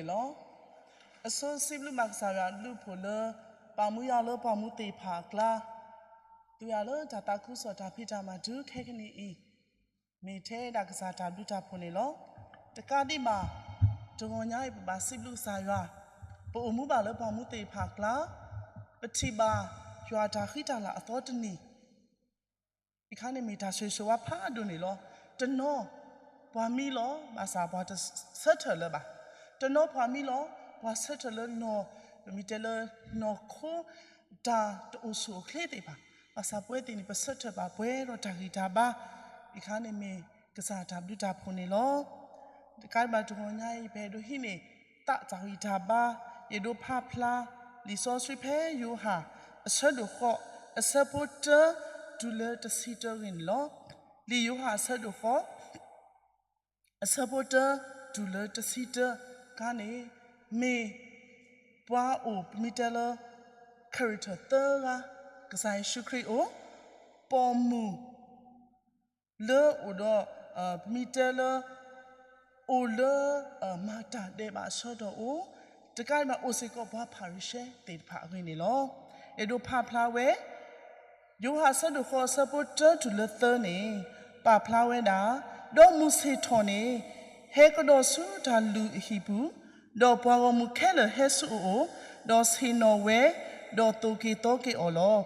လီၤ. အဆိစံးဘျုးဘၣ်ကစၢ်ယွၤအဘျုးအဖှိၣ်လၢ ပာ်မူယၤလၢပှၤမူသ့ၣ်တဖၣ်အကျါ, သူယၤလၢတၢ်သးခုကစီၣ်တၢ်ဖံးတၢ်မၤတုၤခဲကနံၣ်အံၤ, မ့ၢ်ထဲဒၣ်ကစၢ်တၢ်ဘျုးတၢ်ဖှိၣ်န့ၣ်လီၤ. တကးဒံးဘၣ် တဂီၤညါအံၤ ပဘၣ်စံးဘျုးကစၢ်ယွၤ, ပအိၣ်မူဘၣ်လၢပှၤမူသ့ၣ်တဖၣ်အကျါ, ပထံၣ်ဘၣ်ယွၤတၢ်ဃံတၢ်လၤအသီတနံၤ အခါန့ၣ်မ့ၢ်တၢ်ဆိၣ်ဂ့ၤဆိၣ်ဝါဖးဒိၣ်န့ၣ်လီၤ. တနီၤပှၤမံလီၤ ဘၣ်ဆၣ်ပှၤတဆၢထၢၣ်လၢၤဘၣ်. တနီၤပှၤမံလီၤ ပှၤဆၢထၢၣ်လၢနီၢ်, ပမ့ၢ်တဲလၢနီၢ်ခိ တၢ်တအိၣ်ဆူၣ်အိၣ်ချ့သ့ၣ်တဖၣ်, ဘၣ်ဆၣ်ပဝဲသ့ၣ်န့ၣ် ပဆၢထၢၣ်ဘၣ်ပှဲၤဒီးတၢ်ဂံၢ်တၢ်ဘါ, အခါန့ၣ်မ့ၢ်ကစၢ်တၢ်ဘျုးတၢ်ဖှိၣ်န့ၣ်လီၤ. တကးဒံးဘၣ်တဂီၤညါအံၤ ပအဲၣ်ဒိးဟံးန့ၢ်သးတၢ်ဂံၢ်တၢ်ဘါ, ယအဲၣ်ဒိးဖးဖျါ လံာ်စီဆှံဖဲယိၤဟၣ် အဆၢဒိၣ်ဃိး အဆၢဖိတၢ တုၤလၢတဆံတၢအဂ့ၢ်န့ၣ်လီၤ. လံာ်ယိၤဟၣ်အဆၢဒိၣ်ဃိး အဆၢဖိတၢ တုၤလၢတဆံတၢ ခါန့ၣ် မ့ၢ်ပှၤအိၣ် ပမ့ၢ်တဲလၢ character သၢဂၤ, ကစၢ်ယ့ၣ်ၡူးခရံာ်အိၣ်, ပိာ်မုၣ် လၢအိၣ်ဒီး ပမ့ၢ်တဲလၢ အိၣ်လၢ မၤတၢ်ဒဲးဘးအဆၢကတီၢ်အိၣ်, တကးဒံးဘၣ်အိၣ်စ့ၢ်ကီးပှၤဖၤရံၤၡဲသ့ၣ်တဖၣ်အဂ့ၢ်န့ၣ်လီၤ. အဲၣ်ဒိးဖးဖျါဝဲ ယိၤဟၣ်အဆၢဒိၣ်ဃိးအဆၢဖိတၢတုၤလၢသၢန့ၣ် ပာ်ဖျါဝဲဒၣ်, ဒီးမုၢ်ဆ့ၣ်ထီၣ်န့ၣ် ဟဲကဒီးဆူတၢ်လုၢ်အဟံၣ်ပူၤ, ဒီးပှၤဂီၢ်မုၢ်ခဲလၢာ်ဟဲဆူအအိၣ်, ဒီးဆ့ၣ်နီၤဝဲ, ဒီးသိၣ်က့ၤသီက့ၤအီၤလီၤ.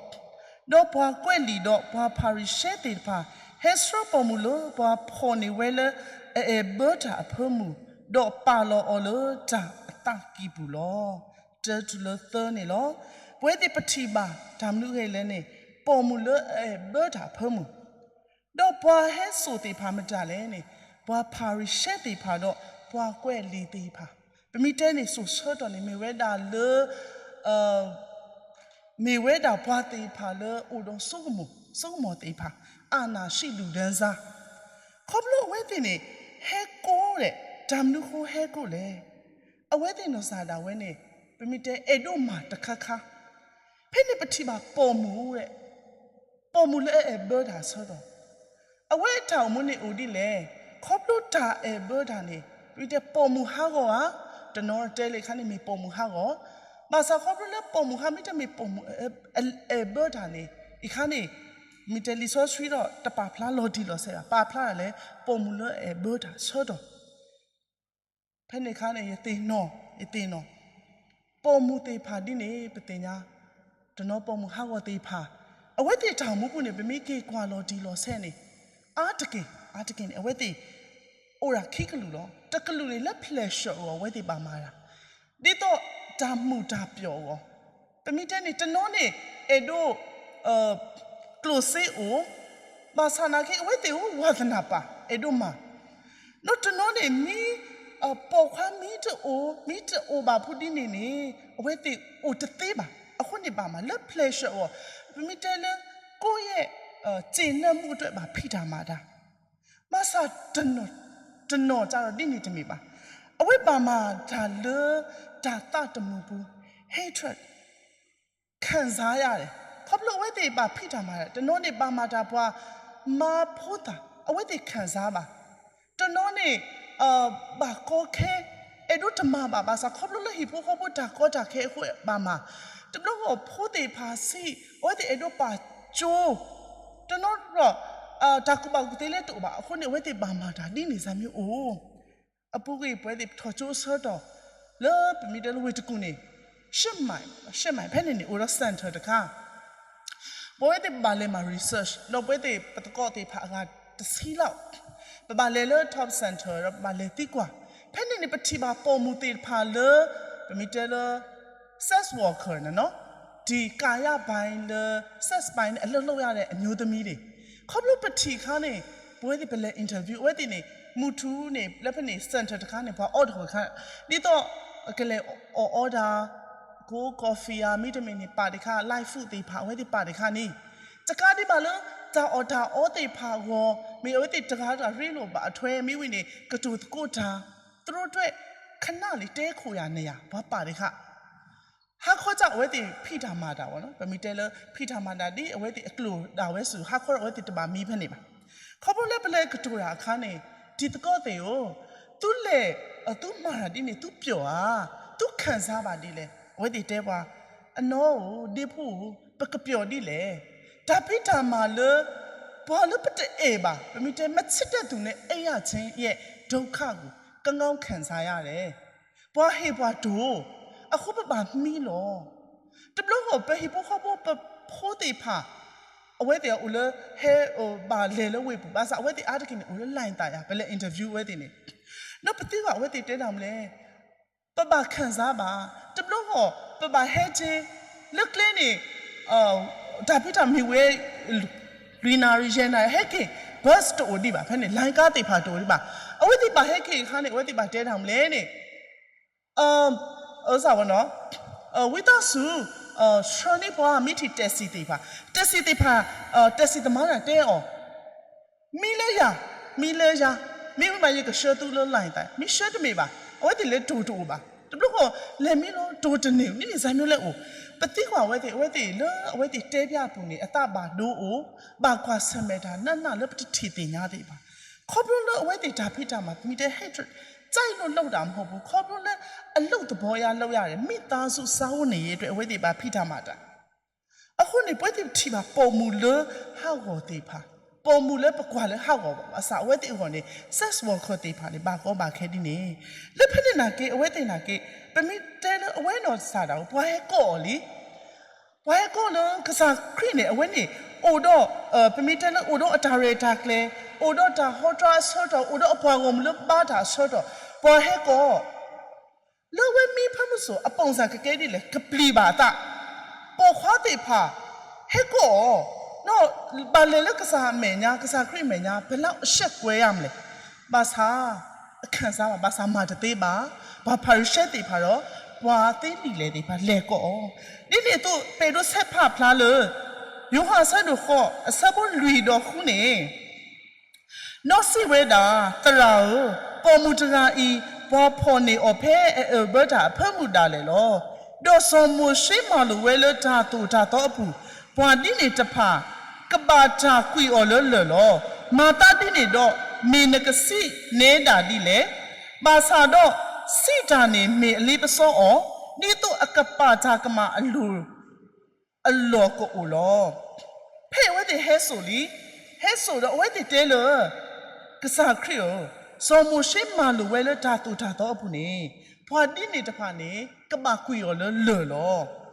ဒီးပှၤကွဲးလံာ်ဒီးပှၤဖၤရံၤၡဲသ့ၣ်တဖၣ် ဟဲဆှၢပိာ်မုၣ်လၢပှၤဖီၣ်န့ၢ်ဝဲလၢအအဲၣ်ဘၢတၢ်အဖၢမုၢ်, ဒီးပာ်လီၤအီၤလၢတၢ်အသးကံၢ်ပူၤလီၤ. တၢတုၤလၢသၢန့ၣ်လီၤ. ပဝဲသ့ၣ်ပထံၣ်ဘၣ်တၢ်မနုၤအဂ့ၢ်လဲၣ်န့ၣ် ပိာ်မုၣ်လၢအအဲၣ်ဘၢတၢ်အဖၢမုၢ် ဒီးပှၤဟဲစိာ်သ့ၣ်တဖၣ်မတၤလဲၣ်န့ၣ် ပှၤဖၤရံၤၡဲသ့ၣ်တဖၣ်ဒီးပှၤကွဲးလံာ်သ့ၣ်တဖၣ်, ပမ့ၢ်တဲန့ၣ်စိၤဆၢကတီၢ်န့ၣ် မ့ၢ်ဝဲဒၣ်လၢ မ့ၢ်ဝဲဒၣ်ပှၤသ့ၣ်တဖၣ်လၢအိၣ်ဒီးစိကမီၤ, စိကမီၤသ့ၣ်တဖၣ်, အာဏာရှိသူတန်းစား, ခီဖျိအဝဲသ့ၣ်န့ၣ် ဟဲကိးဒီး တၢ်မနုၤဃိဟဲကိးလဲၣ်. အဝဲသ့ၣ်နီၢ်စၢ်ဒၣ်ဝဲန့ၣ် ပမ့ၢ်တဲအဲၣ်ဒိးမၤတခါခါ, ဖဲန့ၣ်ပထံၣ်ဘၣ်ပိာ်မုၣ်, ပိာ်မုၣ်လၢအအဲၣ်ဘၢတၢ်အဆၢကတီၢ်, အဝဲအတၢ်အိၣ်မူန့ၣ်အိၣ်ဒ်လဲၣ်, ခီဖျိတၢ်အဲၣ်ဘၢတၢ်န့ၣ် ပမ့ၢ်တဲပိာ်မုၣ်ဟးဂီၤဧါ, တနီၤတဲလၢအခါန့ၣ်မ့ၢ်ပိာ်မုၣ်ဟးဂီၤ, ဘၣ်ဆၣ်ခီဖျိလၢပိာ်မုၣ်ဟးမ့ၢ်တမ့ၢ်ပိာ်မုၣ်အဲၣ်ဘၢတၢ်န့ၣ် အခါန့ၣ် မ့ၢ်တဲလံာ်စီဆှံဒီးတပာ်ဖျါလီၤတံၢ်လီၤဆဲးဘၣ်, ပာ်ဖျါဒၣ်လၢ ပိာ်မုၣ်လၢအအဲၣ်ဘၢတၢ်အဆၢကတီၢ် ဖဲန့ၣ်အခါန့ၣ် ယသ့ၣ်နီၣ်, ယသ့ၣ်နီၣ်, ပိာ်မုၣ်သ့ၣ်တဖၣ်ဒ်န့ၣ် ပသ့ၣ်ညါ, တနီၤပိာ်မုၣ်ဟးဂီၤသ့ၣ်တဖၣ်, အဝဲသ့ၣ်တၢ်အိၣ်မူပူၤန့ၣ် ပမ့ၢ်က့ၤကွၢ်လီၤတံၢ်လီၤဆဲးန့ၣ် အါတက့ၢ်, အါတက့ၢ်န့ၣ် အဝဲသ့ၣ် အိၣ်ဒၣ်ခံကလုာ်လီၤ. တကလုာ်န့ၣ်လၢ pleasure အဂီၢ် အဝဲသ့ၣ်ဘၣ်မၤတၢ်, ဒ်သိးတၢ်မုာ်တၢ်ပျီၣ်အဂီၢ်, ပမ့ၢ်တဲန့ၣ် တနီၤန့ၣ် အဲၣ်ဒိး ကျိၣ်စ့အိၣ်, ဘၣ်ဆၣ်နာ်က့ အဝဲသ့ၣ်အိၣ် ဝါသနာပါ, အဲၣ်ဒိးမၤ, ဒီးတနီၤန့ၣ် မ့ၢ်ပိာ်ခွါမ့ၢ်တအိၣ်, မ့ၢ်တအိၣ်ဘၣ်ဖုဒ်န့ၣ်န့ၣ် အဝဲသ့ၣ်အိၣ်တသ့ဘၣ်. အဃိန့ၣ်ဘၣ်မၤလၢ pleasure အဂီၢ်, ပမ့ၢ်တဲလၢ ကိုယ့်ရဲ့ ကျေနပ်မှုအတွက် ဘၣ်ဖံးတၢ်မၤတၢ်, ဘၣ်ဆၣ် တနီၤတၢ်ဒီးဒ်န့ၣ်တမ့ၢ်ဘၣ်. အဝဲဘၣ်မၤတၢ်လၢ တၢ်သးတမုာ်ပူၤ, hatred, ခံစားရတယ်, ခီဖျိအဝဲသ့ၣ်ဘၣ်ဖံးတၢ်မၤတၢ်, တနီၤန့ၣ်ဘၣ်မၤတၢ်ပှၤမၤဖိသၣ်, အဝဲသ့ၣ်ခံစားဘၣ်. တနီၤန့ၣ် ဘၣ်ကီခဲ, အဲၣ်ဒိးတမၤဘၣ်, ဘၣ်ဆၣ်ခီဖျိလၢဟံၣ်ဖိဃီဖိတၢ်ကီတၢ်ခဲအဃိဘၣ်မၤ, တဘျီဂီၢ်ဖိသ့ၣ်တဖၣ်ဆံး, အဝဲသ့ၣ်အဲၣ်ဒိးပာ်ကၠိ, တနီၤဒီး တၢ်ကူၣ်ဘၣ်ကူၣ်သ့လၢတအိၣ်ဘၣ်, အဃိန့ၣ် အဝဲသ့ၣ်ဘၣ်မၤတၢ်ဒ်န့ၣ်စ့ၢ်မ့ၢ်အိၣ်. အပူၤကွံာ်ပဝဲသ့ၣ်ပထီၣ်ကၠိအဆၢကတီၢ် လၢပမ့ၢ်တဲလၢဝ့ၢ်တကူၣ်န့ၣ် ရှဲမး, ရှဲမး ဖဲန့ၣ်န့ၣ် အိၣ်ဒီး center တခါ, ပဝဲသ့ၣ်ပဘၣ်လဲၤမၤ research ဒီးပဝဲသ့ၣ်ပသကိးသ့ၣ်တဖၣ်အဂၤတဆံလီၤ, ပဘၣ်လဲၤလၢ top center ဒီးပဘၣ်လဲၤသံကွၢ်, ဖဲန့ၣ်န့ၣ် ပထံၣ်ဘၣ်ပိာ်မုၣ်သ့ၣ်တဖၣ်လၢ ပမ့ၢ်တဲလၢ sex worker န့ၣ်နီၤ, ဒီးကာယပိုင်းလၢ sex ပိုင်းန့ၣ် အလုပ်လုပ်ရတဲ့ အမျိုးသမီးတွေ, ခီဖျိပထံၣ်အခါန့ၣ် ပဝဲသ့ၣ်ပလဲၤ interview အဝဲသ့ၣ်န့ၣ် မုၢ်ထူန့ၣ် လၢဖဲန့ၣ် center တခါန့ၣ် ပှၤအီၣ်တဂီၤခါ, ဒ်သိး ကလဲၤအီၣ်အီတၢ် cold coffee ဧါ, မ့တမ့ၢ်န့ၣ် ပာ်တခါ light food သ့ၣ်တဖၣ် အဝဲသ့ၣ်ပာ်တခါန့ၣ်, တကးဒံးဘၣ်လၢ တၢ်အီၣ်တၢ်အီသ့ၣ်တဖၣ်အဂီၢ် မ့ၢ်အဝဲသ့ၣ်တဂၤတဂၤရ့လိာ်ဘၣ်အထွဲ မ့ၢ်ဝံၤန့ၣ် ကတိၤသကိးတၢ်, သူတို့အတွက် ခဏလေး တည်းခိုရာနေရာ ပှၤပာ်တခါ ဟါခီစ့ၢ် အဝဲသ့ၣ်ဖံးတၢ်မၤတၢ်ဘၣ်နီၤ, ပမ့ၢ်တဲလၢ ဖံးတၢ်မၤတၢ်ဒ်အဝဲသ့ၣ်အကျိာ်ဒၣ်ဝဲစ့ၢ် ဟါခီအဝဲသ့ၣ်တဘၣ်မံဖဲန့ၣ်ဘၣ်. ခီဖျိလၢပလဲၤကတိၤတၢ်အခါန့ၣ် တံၤသကိးသ့ၣ်ဧၢ, သုလဲၤ သုမၤတၢ်ဒ်န့ၣ် သုပျီၢ်ဧါ, သုခံစားဘၣ်ဒ်လဲၣ်. အဝဲသ့ၣ်တဲပှၤ, အနီၢ်ဧိၤ ဒ့ဖိဧိၤ, ပကပျီၢ်ဒ်လဲၣ်. တၢ်ဖံးတၢ်မၤလၢ ပှၤလၢပတအဲၣ်ဘၣ်, ပမ့ၢ်တဲ မချစ်တဲ့သူနဲ့ အိပ်ရာခြင်းရဲ့ ဒုက္ခကို ကောင်းကောင်းခံစားရတယ်. ပှၤဟ့ၣ်ပှၤတိၢ်, အဃိပဘၣ်မံလီၤ. တဘျီဃီ ပဟံၣ်ဖိဃီဖိ ပဖိသ့ၣ်တဖၣ် အဝဲသ့ၣ်အိၣ်လၢ ဟဲဘၣ်လဲၤလၢဝ့ၢ်ပူၤ ဘၣ်ဆၣ်အဝဲသ့ၣ်အါတက့ၢ်န့ၣ် အိၣ်လၢ လိုင်းသးယၤ ပလဲၤ interview အဝဲသ့ၣ်န့ၣ်, ဒီးပသ့ၣ်ညါအဝဲသ့ၣ်တဲတၢ်မနုၤလဲၣ်. ပဘၣ်ခံစားဘၣ်, တဘျီဃီ ပဘၣ်ဟဲက့ၤ လၢကျဲန့ၣ် တၢ်ဖံးတၢ်မၤမ့ၢ်ဝဲ လွံၢ်နၣ်ရံၣ်ယဲၢ်နၣ်ရံၣ် ဟဲက့ၤ bus တအိၣ်ဒံးဘၣ်, ဖဲန့ၣ် လိုင်းကားသ့ၣ်တဖၣ်တအိၣ်ဒံးဘၣ်. အဝဲသ့ၣ်ဘၣ်ဟဲက့ၤအခါန့ၣ် အဝဲသ့ၣ်ဘၣ်တဲတၢ်မနုၤလဲၣ်န့ၣ် အဝဲသ့ၣ် ဝံသးစူၤ ဆှၢန့ၢ်ပှၤ မ့ၢ်ထံၣ် taxi သ့ၣ်တဖၣ်, taxi သ့ၣ်တဖၣ်, taxi သမားန့ၣ်တဲအီၤ, မံလၢယၤ, မံလၢယၤ, မ့မ့ၢ်ဘၣ်ယကဆှၢသုလၢ လိုင်းသး, မ့ၢ်ဆှၢတမ့ၢ်ဘၣ်, အဝဲသ့ၣ်လၢတိၢ်တအိၣ်ဘၣ်. တဘျီဃီ လဲၤမံလီၤ တိၢ်တန့ၢ် ဒ်န့ၣ် စၢ်မံလဲၣ်အိၣ်. ပသံကွၢ်အဝဲသ့ၣ်, အဝဲသ့ၣ်လၢအဝဲသ့ၣ်တဲဖျါအပူၤန့ၣ် အသးဘၣ်ဒိအိၣ်, ဘၣ်ကွၢ်ဆၢၣ်မဲာ်တၢ်နးနးလၢပတထံၣ်သ့ၣ်ညါသ့ၣ်တဖၣ်. ခီဖျိလၢအဝဲသ့ၣ်တၢ်ဖံးတၢ်မၤ ပမ့ၢ်တဲ ဟဲ ကြိုက်လို့လုပ်တာမဟုတ်ဘူး, ခီဖျိလၢ အလုပ်သဘောအရလုပ်ရတယ်, မိသားစုစားဝတ်နေရေးအတွက် အဝဲသ့ၣ်ဘၣ်ဖံးတၢ်မၤတၢ် အဃိန့ၣ် ပဝဲသ့ၣ်ပထံၣ်ဘၣ်ပိာ်မုၣ်လၢဟးဂီၤသ့ၣ်တဖၣ်, ပိာ်မုၣ်လၢပကွၢ်လၢဟးဂီၤဘၣ်, ဘၣ်ဆၣ်အဝဲသ့ၣ်အဂီၢ်န့ၣ် sex worker သ့ၣ်တဖၣ်န့ၣ် ဘၣ်ကီဘၣ်ခဲဒ်န့ၣ်, လၢဖဲန့ၣ်နာ်က့ အဝဲသ့ၣ်နာ်က့ ပမ့ၢ်တဲလၢအဝဲနီၢ်စၢ်ဒၣ် ပှၤဟဲကိးအီၤလံ ပှၤဟဲကိးလၢကစၢ်ခရံာ်န့ၣ် အဝဲန့ၣ် အိၣ်ဒီး ပမ့ၢ်တဲလၢအိၣ်ဒီးအတၢ်ရဲၣ်တၢ်ကျဲၤ, အိၣ်ဒီးတၢ်ဟီတြီအဆၢကတီၢ်, အိၣ်ဒီးအပှၤဂီၢ်မုၢ်လၢဘါတၢ်အဆၢကတီၢ်, ပှၤဟဲကိး လၢအဝဲမံဖၢမုၢ်စိၣ် အပိၣ်စၢ်ကကဲဒ်လဲၣ် ကပျံၤဘၣ်အသး, ပိာ်ခွါသ့ၣ်တဖၣ် ဟဲကိးအီၤ, ဘၣ်လဲၤလၢကစၢ်အမဲာ်ညါ ကစၢ်ခရံာ်အမဲာ်ညါ ဘယ်လောက်အရှက်ကွဲရမလဲၣ်. ဘၣ်ဆၣ် အခံစားဘၣ်, ဘၣ်ဆၣ်မၤတသ့ဘၣ်, ပှၤဖၤရံၤၡဲသ့ၣ်တဖၣ်ဒီး ပှၤသ့လံာ်လဲၢ်သ့ၣ်တဖၣ်လဲၤကိးအီၤ, ဒ်န့ၣ်အသိး ပအဲၣ်ဒိးဆဲးဖးဖျါလၢ ယိၤဟၣ်အဆၢဒိၣ်ဃိး အဆၢဖိလွံၢ်ဒီးဃုန့ၣ် ဒီးစံးဝဲဒၣ်, သရၣ်ဧၢ, ပိာ်မုၣ်တဂၤအံၤ ပှၤဖီၣ်န့ၢ်အီၤဖဲအအၢၣ်ဘၢတၢ်အဖၢမုၢ်ဒၣ်လဲာ်လီၤ. ဒီးစီၤမိၤၡ့မၤလိာ်ဝဲလၢတၢ်သိၣ်တၢ်သီအပူၤ, ပှၤဒ်န့ၣ်တဖၣ် ကဘၣ်တၢ်ကွံာ်အီၤလၢလၢၢ်လီၤ. မၤသးဒ်န့ၣ်ဒီး မ့ၢ်နကစံးနဲဒၣ်ဒ်လဲၣ်. ဘၣ်ဆၣ်ဒီး စံးတၢ်န့ၣ်မ့ၢ်အလ့ပစီအီၤ, ဒ်သိးအကပာ်တၢ်ကမၣ်အလိၤ အလီၢ်ကအိၣ်လီၤ. ဖဲအဝဲသ့ၣ်ဟဲစိာ်လံ, ဟဲစိာ်ဒီးအဝဲသ့ၣ်တဲလၢ ကစၢ်ခရံာ်ဧၢ, စီၤမိၤၡ့မၤလိာ်ဝဲလၢတၢ်သိၣ်တၢ်သီအပူၤန့ၣ် ပှၤဒ်န့ၣ်တဖၣ်န့ၣ် ကဘၣ်ကွံာ်အီၤလၢလၢၢ်လီၤ.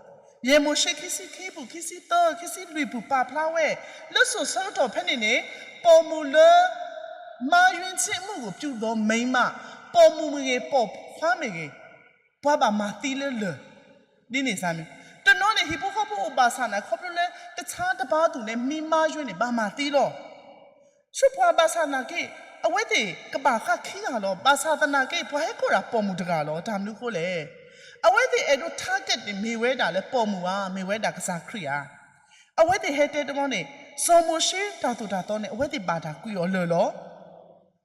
ယဲၢ်မိၤၡ့ခံဆံခံပူၤ ခံဆံသၢ ခံဆံလွံၢ်ပူၤပာ်ဖျါဝဲ, လၢစိၤဆၢကတီၢ်ဖဲန့ၣ်န့ၣ် ပိာ်မုၣ်လၢ မၤယွ့ဆ့ၣ်မုၣ်ကပျူၢ်ဒီးမိၢ်မး, ပိာ်မုၣ်မ့ၢ်ဂ့ၤ ပိာ်ခွါမ့ၢ်ဂ့ၤ ပှၤဘၣ်မၤသံလၢလၢၢ်, ဒ်န့ၣ်စ့ၢ်မ့ၢ်, တနီၤန့ၣ် ဟံၣ်ဖိဃီဖိအိၣ်ဘၣ်ဆၣ်နာ် ခီဖျိလၢတဆါတပါသူၣ်န့ၣ် မံမၤယွ့န့ၣ် ဘၣ်မၤသံလီၤ. ဆိပှၤဘၣ်ဆၣ်သနာ်က့ အဝဲသ့ၣ်ကဘၣ်ဃၣ်ခံဂၤလီၤ. ဘၣ်ဆၣ်သနာ်က့ ပှၤဟဲကိးတၢ်ပိာ်မုၣ်တဂၤလီၤ. တၢ်မနုၤအဃိလဲၣ်. အဝဲသ့ၣ်အဲၣ်ဒိး target န့ၣ် မ့ၢ်ဝဲဒၣ်လၢပိာ်မုၣ်ဧါ, မ့ၢ်ဝဲဒၣ်ကစၢ်ခရံာ်ဧါ. အဝဲသ့ၣ်ဟဲတဲတဘျီန့ၣ် စီၤမိၤၡ့တၢ်သိၣ်တၢ်သီန့ၣ် အဝဲသ့ၣ်ဘၣ်တၢ်ကွံာ်အီၤလၢာ်လီၤ.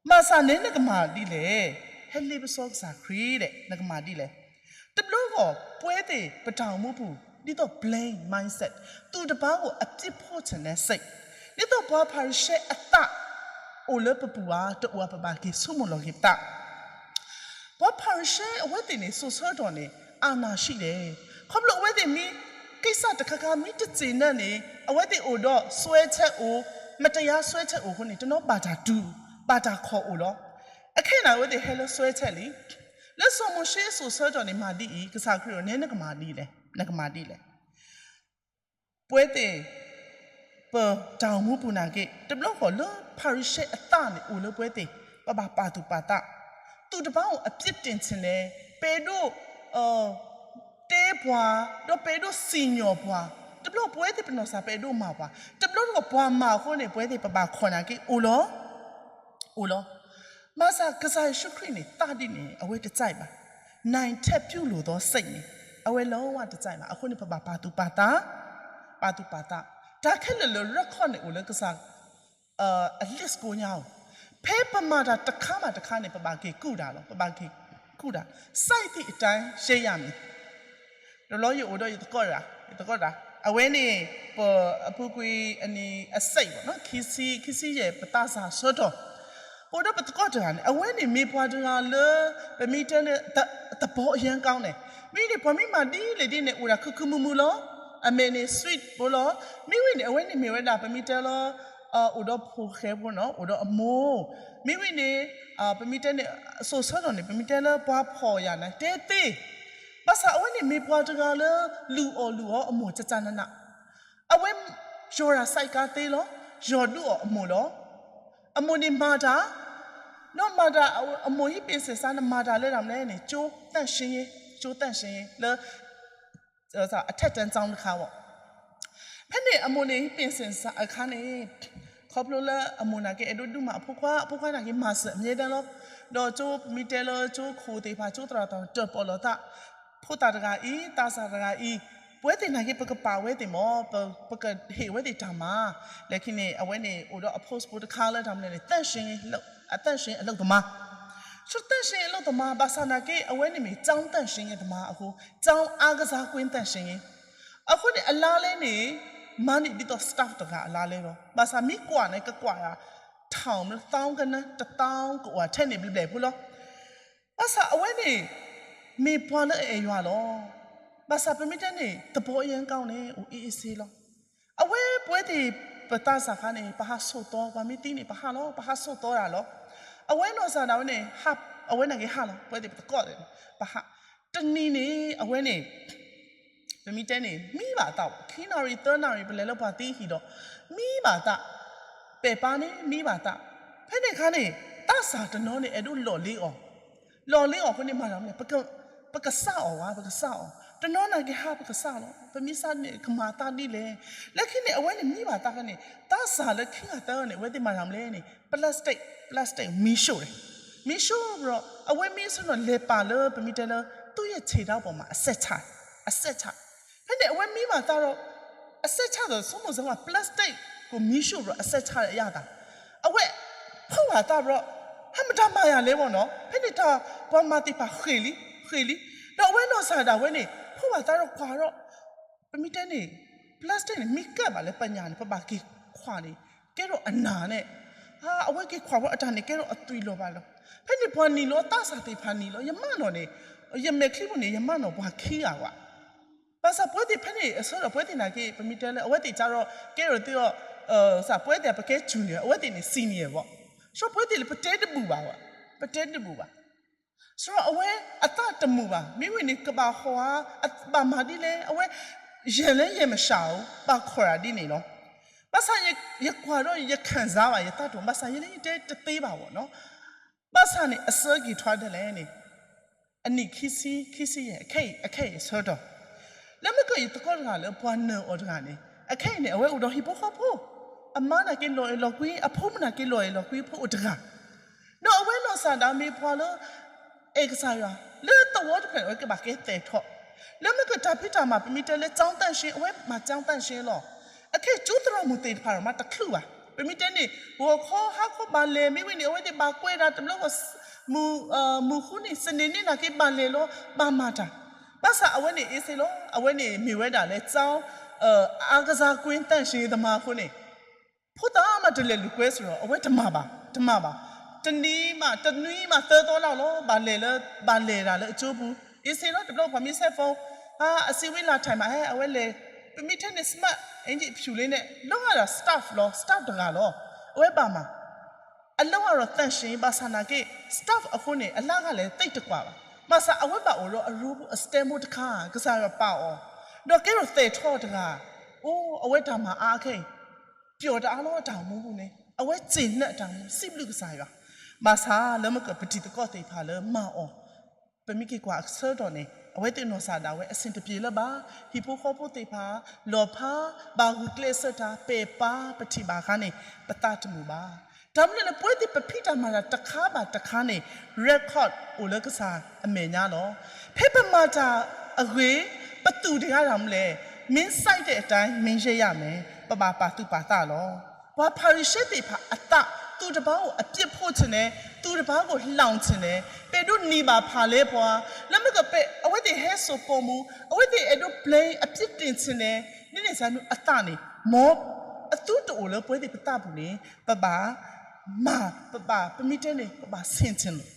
ဘၣ်ဆၣ်န့ၣ်နကမၤဒ်လဲၣ်, ဟဲလ့ပစီကစၢ်ခရံာ်ဒီး နကမၤဒ်လဲၣ်. တဘျီဃီ ပဝဲသ့ၣ်ပတၢ်အိၣ်မူပူၤ ဒ်သိး blame mindset, သူတပါကိုအပြစ်ဖို့ချင်တဲ့စိတ်, ဒ်သိးပှၤဖၤရံၤၡဲအသး အိၣ်လၢပပူၤဧါ တအိၣ်ဧါ ပဘၣ်က့ၤဆိကမိၣ်လီၤက့ၤပသး ပှၤဖၤရံၤၡဲအဝဲသ့ၣ်န့ၣ် စိၤဆၢကတီၢ်န့ၣ် အာဏာရှိတယ်, ခီဖျိအဝဲသ့ၣ်မံ ကိစ္စတခါခါ မံတစ့ၢ်နၢန့ၣ် အဝဲသ့ၣ်အိၣ်ဒီးစွဲချက်အိၣ်, မတရားစွဲချက်အိၣ်အဃိန့ၣ် တနီၤဘၣ်တၢ်တူၢ်, ဘၣ်တၢ်ခိးအိၣ်လီၤ. အခဲအံၤန့ၣ် အဝဲသ့ၣ်ဟဲလၢစွဲချက်လံ. လၢစီၤမိၤၡ့အစိၤဆၢကတီၢ်န့ၣ် မၤဒ်အံၤ, ကစၢ်ခရံာ်အံၤန့ၣ် နကမၤဒ်လဲၣ်, နကမၤဒ်လဲၣ်. ပဝဲသ့ၣ် ပတၢ်အိၣ်မူပူၤနာ်က့ တဘျီဃီလၢဖၤရံၤၡဲအသးန့ၣ် အိၣ်လၢပဝဲသ့ၣ် ပဘၣ်ပာ်သူၣ်ပာ်သး, သူတပါကိုအပြစ်တင်ချင်လဲၣ်, ပအဲၣ်ဒိး တဲပှၤ, ဒီးပအဲၣ်ဒိးစံၣ်ညီၣ်ပှၤ, တဘျီပဝဲသ့ၣ်ပနီၢ်စၢ်ပအဲၣ်ဒိးမၤပှၤ, တဘျီတခီပှၤမၤအဃိန့ၣ် ပဝဲသ့ၣ်ပဘၣ်ခိးနာ်က့ အိၣ်လီၤ, အိၣ်လီၤ. ဘၣ်ဆၣ်ကစၢ်ယ့ၣ်ၡူးခရံာ်န့ၣ် သးဒ်န့ၣ် အဝဲတကြိုက်ဘၣ်. နံထက်ပြုလို့သောစိတ်န့ၣ် အဝဲလီၤဝဲတကြိုက်ဘၣ်. အဃိန့ၣ် ပဘၣ်ပာ်သူၣ်ပာ်သး, ပာ်သူၣ်ပာ်သး, တၢ်ခဲလၢာ်လၢ record န့ၣ်အိၣ်လၢကစၢ် အ list ကိးညါဧိၤ, ဖဲပမၤတၢ်တခါမးတခါန့ၣ် ပဘၣ်က့ၤကူၣ်တၢ်လီၤ, ပဘၣ်က့ၤကူၣ်တၢ်, စိုက်သည့်အတိုင်းရိတ်ရမည်. တဘျီယအိၣ်ဒီး ယသကိးတဂၤ, ယသကိးတဂၤ, အဝဲန့ၣ် ပအပူၤကွံာ်အနံၣ်အစဲးဘၣ်နီၤ, ခံဆံ, ခံဆံယဲၢ် ပသးစၢ်ဆၢကတီၢ်, အိၣ်ဒီးပသကိးတဂၤန့ၣ် အဝဲန့ၣ်မ့ၢ်ပှၤတဂၤလၢ ပမ့ၢ်တဲလၢ သဘောအရင်းကောင်းန့ၣ်, မ့ၢ်န့ၣ် ပှၤမ့ၢ်မၤဒ်လဲၣ်ဒ်န့ၣ် အိၣ်ဒၣ်ခုခုမုာ်မုာ်လီၤ. အမဲာ်န့ၣ် sweet ဖိလီၤ. မ့ၢ်ဝံၤန့ၣ် အဝဲန့ၣ်မ့ၢ်ဝဲဒၣ် ပမ့ၢ်တဲလၢ အိၣ်ဒီးဖိၣ်ဃဲဖိနီၤ, အိၣ်ဒီးအမိၢ်, မ့ၢ်ဝံၤန့ၣ် ပမ့ၢ်တဲန့ၣ် စိၤဆၢထီၣ်န့ၣ် ပမ့ၢ်တဲလၢပှၤဖှီၣ်ယာ်န့ၣ် တဲသ့, ဘၣ်ဆၣ်အဝဲန့ၣ်မ့ၢ်ပှၤတဂၤလၢ လုၢ်အီၣ်လုၢ်အီအမိၢ် ကကနန, အဝဲ ယီၤတၢ် ဆိုက်ကား သ့လီၤ, ယီၤဒုးအီၣ်အမိၢ်လီၤ. အမိၢ်န့ၣ်မၤတၢ်, ဒီးမၤတၢ် အမိၢ်ဟံးပ့ၤစ့ၣ်စါန့ၣ် မၤတၢ်လၢတၢ်မနုၤလဲၣ်န့ၣ် ကၠိသန့်ရှင်းရေး, ကၠိသန့်ရှင်းရေး လၢ အထက်တန်းကျောင်းတခါဘၣ်. ဖဲန့ၣ်အမိၢ်န့ၣ်ဟံးပ့ၤစ့ၣ်စါအခါန့ၣ် ခီဖျိလၢအမိၢ်နာ်က့ အဲၣ်ဒိးဒုးမၤအဖိခွါ, အဖိခွါနာ်က့ မၤစၢၤအမြဲတမ်းလီၤ. ဒီးကၠိ ပမ့ၢ်တဲလၢကၠိခိၣ်သ့ၣ်တဖၣ် ကၠိသရၣ်သ့ၣ်တဖၣ် တၢၣ်ပီၣ်လိာ်သး, ဖိသၣ်တဂၤအံၤ, သးစၢ်တဂၤအံၤ, ပဝဲသ့ၣ်နာ်က့ ပကပာ်ဝဲသ့ၣ်မ့ၢ်, ပကဟ့ၣ်ဝဲသ့ၣ်တၢ်မၤ, လၢခံန့ၣ် အဝဲန့ၣ် အိၣ်ဒီးအ post ဖိတခါလၢတၢ်မနုၤလဲၣ်န့ၣ် သန့်ရှင်းရေး, သန့်ရှင်းရေးအလုပ်သမား, သန့်ရှင်းရေးအလုပ်သမား ဘၣ်ဆၣ်နာ်က့ အဝဲန့ၣ်မ့ၢ် ကျောင်းသန့်ရှင်းရေးသမားအဃိ, ကျောင်းအားကစားကွင်းသန့်ရှင်းရေး အဃိန့ၣ် အလါလဲန့ၣ် မၤန့ၢ်ဒ်သိး staff တဂၤအလါလဲလီၤ. ဘၣ်ဆၣ်မ့ၢ်ကွၢ်န့ၣ် ကကွၢ်ယၤ ထောင် မ့ၢ် သောင်းကနန်း, တစ်သောင်း ကအိၣ်ထဲန့ၣ်ဘျဲၣ်ဘျဲၣ်ဖိလီၤ. ဘၣ်ဆၣ်အဝဲန့ၣ် မ့ၢ်ပှၤလၢအအဲၣ်ယွၤလီၤ. ဘၣ်ဆၣ်ပမ့ၢ်တဲန့ၣ် သဘောအရင်းကောင်းန့ၣ် အိၣ်အ့ၣ်အ့ၣ်စ့လီၤ. အဝဲပဝဲသ့ၣ်ပသးစၢ်ခါန့ၣ် ပဟးဆိၣ်သီ, ပှၤမ့ၢ်သံန့ၣ် ပဟးလီၤ, ပဟးဆိၣ်သီတၢ်လီၤ. အဝဲနီၢ်စၢ်ဒၣ်ဝဲန့ၣ် အဝဲနာ်က့ၤဟးလီၤ, ပဝဲသ့ၣ်ပသကိးသ့ၣ်န့ၣ် ပဟး, တနံၤန့ၣ် အဝဲန့ၣ် ပမ့ၢ်တဲန့ၣ် မံဘၣ်သး, ခံနၣ်ရံၣ် သၢနၣ်ရံၣ် ပလဲၤလၢပှၤသံဟံၣ်ဒီး မံဘၣ်သး, ပဲာ်ပါန့ၣ် မံဘၣ်သး. ဖဲန့ၣ်အခါန့ၣ် သးစၢ်တနီၤန့ၣ် အဲၣ်ဒိးလီၢ်လ့အီၤ, လီၢ်လ့အီၤအဃိန့ၣ် မၤတၢ်မနုၤလဲၣ်, ပကစးအီၤဧါ, ပကစးအီၤ, တနီၤနာ်က့ၤဟး ပကစးလီၤ, ပမ့ၢ်စးန့ၣ် ကမၤသးဒ်လဲၣ်. လၢခံန့ၣ် အဝဲန့ၣ်မံဘၣ်သးခါန့ၣ် သးစၢ်လၢခံဂၤသၢဂၤန့ၣ် အဝဲသ့ၣ်မၤတၢ်မနုၤလဲၣ်န့ၣ် plastic, plastic မံၤရှိၣ်, မံၤရှိၣ်ဒီး အဝဲမံအဆၢဒီး လဲၤပာ်လၢပမ့ၢ်တဲလၢ သူ့ရဲ့ခြေထောက်ပေါ်မှာ အစက်ချ, အစက်ချ. ဖဲန့ၣ် အဝဲမံဘၣ်သးဒီး အစက်ချဒီး ဆိကမိၣ်စၢၤဝဲ plastic ကို မီးရှို့ပြီး အစက်ချတဲ့အရသာ, အဝဲ ဖီၣ်ဘၣ်သးဒီး ဟဲမတၤမၤယၤလဲဝဲနီၤ, ဖဲန့ၣ်တၢ်ပှၤမၤသ့ၣ်တဖၣ်ဃ့ၢ်လံ, ဃ့ၢ်လံ, ဒီးအဝဲနီၢ်စၢ်ဒၣ်ဝဲန့ၣ် ဖီၣ်ဘၣ်သးဒီးကွၢ်ဒီး ပမ့ၢ်တဲန့ၣ် plastic န့ၣ် မ့ၢ်ကဲဘၣ်လၢပညၣ်န့ၣ် ပဘၣ်က့ၤခွါန့ၣ် ကဲထီၣ်အနၢ်န့ၣ်, အဝဲက့ၤခွါဝဲအတၢ်န့ၣ် ကဲထီၣ်အသွံၣ်လီၤဘၣ်လီၤ. ဖဲန့ၣ်ပှၤနံၤလီၤ သးစၢ်သ့ၣ်တဖၣ်နံၤလီၤ, ယမါနီၢ်န့ၣ်, ယမဲာ်ချံပူၤန့ၣ် ယမါနီၢ်ပှၤခံဂၤဝဲ ဘၣ်ဆၣ်ပဝဲသ့ၣ်ဖဲန့ၣ်အဆၢဒီး ပဝဲသ့ၣ်နာ်က့ ပမ့ၢ်တဲလၢ အဝဲသ့ၣ်ကဒီး ကဲထီၣ်သ့အီၤ, ပဝဲသ့ၣ်ပကဲ junior အဝဲသ့ၣ်န့ၣ် senior ဘၣ်, ဆိပဝဲသ့ၣ်လၢပတဲတဘူၣ်ဘၣ်, ပတဲတဘူၣ်ဘၣ်. ဆိအဝဲအသးတမုာ်ဘၣ်, မ့ၢ်ဝံၤန့ၣ် ကဘၣ်ဟီဧါ, ဘၣ်မၤဒ်လဲၣ်, အဝဲ ယဲၢ်လဲၣ်ယဲၢ်မရှးဧိၤ ဘၣ်ခိးတၢ်ဒ်န့ၣ်လီၤ. ဘၣ်ဆၣ်ယကွၢ်ဒီးယခံစားဘၣ် ယသးတမုာ်, ဘၣ်ဆၣ်ယဲၢ်လဲၣ်ယတဲတသ့ဘၣ်ဘၣ်နီၤ. ဘၣ်ဆၣ်န့ၣ် အစၢက့ၤထွါဒ်လဲၣ်န့ၣ် အနံၣ်ခံဆံ, ခံဆံယဲၢ်, အခဲအံၤ, အခဲအံၤအဆၢကတီၢ်, လၢမ့ၢ်ကၢၢ်ယသကိးတဂၤလၢပှၤနၢၤအီၤတဂၤန့ၣ် အခဲအံၤန့ၣ် အဝဲအိၣ်ဒီးဟံၣ်ဖိဃီဖိ, အမါနာ်က့လီၤအဲၣ်လီၤကွံ, အဖိမုၣ်နာ်က့လီၤအဲၣ်လီၤကွံဖိအိၣ်တဂၤ, ဒီးအဝဲနီၢ်စၢ်ဒၣ်မ့ၢ်ပှၤလၢ အဲၣ်ကစၢ်ယွၤ, လၢသဝီတဖျၢၣ်န့ၣ် အဝဲကဘၣ်ကဲသဲးထီၣ်, လၢမ့ၢ်ကၢၢ်တၢ်ဖံးတၢ်မၤ ပမ့ၢ်တဲလၢ ကျောင်းသန့်ရှင်း အဝဲမၤ ကျောင်းသန့်ရှင်း လီၤ. အခဲအံၤကၠိသရၣ်မုၣ်သ့ၣ်တဖၣ်ဒီးမးတချုးဘၣ်, ပမ့ၢ်တဲန့ၣ် ဂီၤခီဟါခီဘၣ်လဲၤ မ့ၢ်ဝံၤန့ၣ် အဝဲသ့ၣ်ဘၣ်ကွဲးတၢ်တဘျီဃီ မုၢ်ဃုန့ၣ် စနေနေ့နာ်က့ဘၣ်လဲၤလီၤ ဘၣ်မၤတၢ်, ဘၣ်ဆၣ်အဝဲန့ၣ်အ့ၣ်စ့လီၤ, အဝဲန့ၣ်မ့ၢ်ဝဲဒၣ်လၢ ကျောင်း အားကစားကွင်းသန့်ရှင်းရေးသမား အဃိန့ၣ် ဖိသၣ်မးတလဲၤလူၤကွဲးစ့ၢ်ဒီး အဝဲတမၤဘၣ်, တမၤဘၣ်. တနံၤမး တနွံမးသၢသီလၢ်လီၤ ဘၣ်လဲၤလၢ ဘၣ်လဲၤတၢ်လၢအကၠိပူၤ, အ့ၣ်စ့လီၤ တဘျီပှၤမ့ၢ်ဆဲးဖိ, အစည်းအဝေးလာထိုင်ပါဟဲ အဝဲလဲၤ, ပမ့ၢ်ထဲန့ၣ် smart အင်္ကျီဖြူလေးန့ၣ် လုပ်ရတာ staff လီၤ, staff တဂၤလီၤ, အဝဲဘၣ်မၤ အလုပ်ရတာ သန့်ရှင်းရေး ဘၣ်ဆၣ်နာ်က့ staff အဃိန့ၣ် အလါဂၤလဲၣ်သ့ၣ်တကွၢ်ဘၣ်, ဘၣ်ဆၣ်အဝဲဘၣ်အိၣ်ဒီးအ role အ stand ဖိတခါ ကစၢ်ယွၤပာ်အီၤ, ဒီးကဲထီၣ်သဲးထီၣ်တဂၤ, အိ အဝဲတၢ်မၤအါခဲအံၤ ပျီၣ်တအါလီၤ အတၢ်အိၣ်မူပူၤန့ၣ် အဝဲစ့ၢ်နၢအတၢ်အိၣ်မူ စံးဘျုးကစၢ်ယွၤ, ဘၣ်ဆၣ်လၢမ့ၢ်ကၢၢ်ပတံၤသကိးသ့ၣ်တဖၣ်လၢမၤအီၤ, ပမ့ၢ်က့ၤကွၢ်အဆၢကတီၢ်န့ၣ် အဝဲသ့ၣ်နီၢ်စၢ်ဒၣ်ဝဲ အဆင်တပြေလၢၤဘၣ်, ဟံၣ်ဖိဃီဖိသ့ၣ်တဖၣ် လီၤဖး, ဘၣ်ဂုာ်ကျဲးစၢးတၢ် ပဲာ်ပါ ပထံၣ်ဘၣ်အခါန့ၣ် ပသးတမုာ်ဘၣ်. တၢ်မနုၤလဲၣ် ပဝဲသ့ၣ်ပဖံးတၢ်မၤတၢ်တခါဘၣ်တခါန့ၣ် record အိၣ်လၢကစၢ်အမဲာ်ညါလီၤ. ဖဲပမၤတၢ်အဂ့ၤ ပသူၣ်တဂၤတၢ်မနုၤလဲၣ်, မင်းစိုက်တဲ့အတိုင်း မင်းရိတ်ရမယ်, ပဘၣ်ပာ်သူၣ်ပာ်သးလီၤ. ပှၤဖၤရံၤၡဲသ့ၣ်တဖၣ်အသး, သူတပါးကိုအပြစ်ဖို့ချင်တယ်, သူတပါးကိုလှောင်ချင်တယ်, ပဲဒိးနံၤဘၣ်ဖးလဲပှၤ, လၢမ့ၢ်ကပဲ အဝဲသ့ၣ်ဟဲစိာ်ပိာ်မူ, အဝဲသ့ၣ်အဲၣ်ဒိး blame အပြစ်တင်ချင်တယ်, ဒ်န့ၣ်စ့ၢ်ကီးအသးန့ၣ် မ်အသူတအိၣ်လၢပဝဲသ့ၣ်ပသးပူၤန့ၣ် ပဘၣ် မၤပဘၣ် ပမ့ၢ်တဲန့ၣ် ပဘၣ်ဆ့ၣ်ဆ့ၣ်လီၤ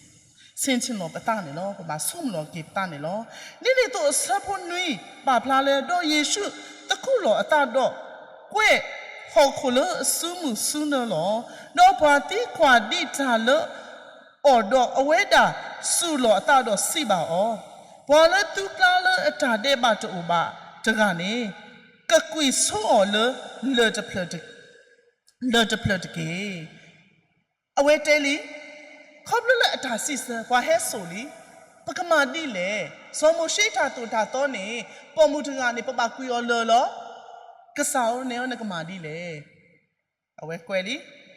ဆ့ၣ်ဆ့ၣ်လီၤပသးန့ၣ်လီၤ. ပဘၣ်ဆိကမိၣ်လီၤက့ၤပသးန့ၣ်လီၤ. ဒ်န့ၣ်အသိးအဆၢဖိနွံ ပာ်ဖျါလၢ ဒီးယ့ၣ်ၡူးသခူၣ်လီၤအသးဒီး ကွဲးဟီၣ်ခိၣ်လၢအစုမုၢ်စုနၢလီၤ. ဒီးပှၤသံကွၢ်ဒံးတၢ်လၢအီၤ, ဒီးအဝဲဒၣ်စူၢ်လီၤအသးဒီးစံးဘၣ်အီၤ, ပှၤလၢသုကျါလၢအတၢ်ဒဲးဘးတအိၣ်ဘၣ်တဂၤန့ၣ် ကကွံာ်ဆိအီၤလၢ လၢၢ်တဖျၢၣ်တက့ၢ်. အဝဲတဲလံ, ခီဖျိလၢအတၢ်စံးဆၢ ပှၤဟဲစိာ်လံ, ပကမၤဒ်လဲၣ်. စီၤမိၤၡ့တၢ်သိၣ်တၢ်သီန့ၣ် ပိာ်မုၣ်တဂၤန့ၣ် ပဘၣ်ကွံာ်အီၤလၢၢ်လီၤ. ကစၢ်ဧၢ နဲအီၤနကမၤဒ်လဲၣ်. အဝဲကွဲးလံ,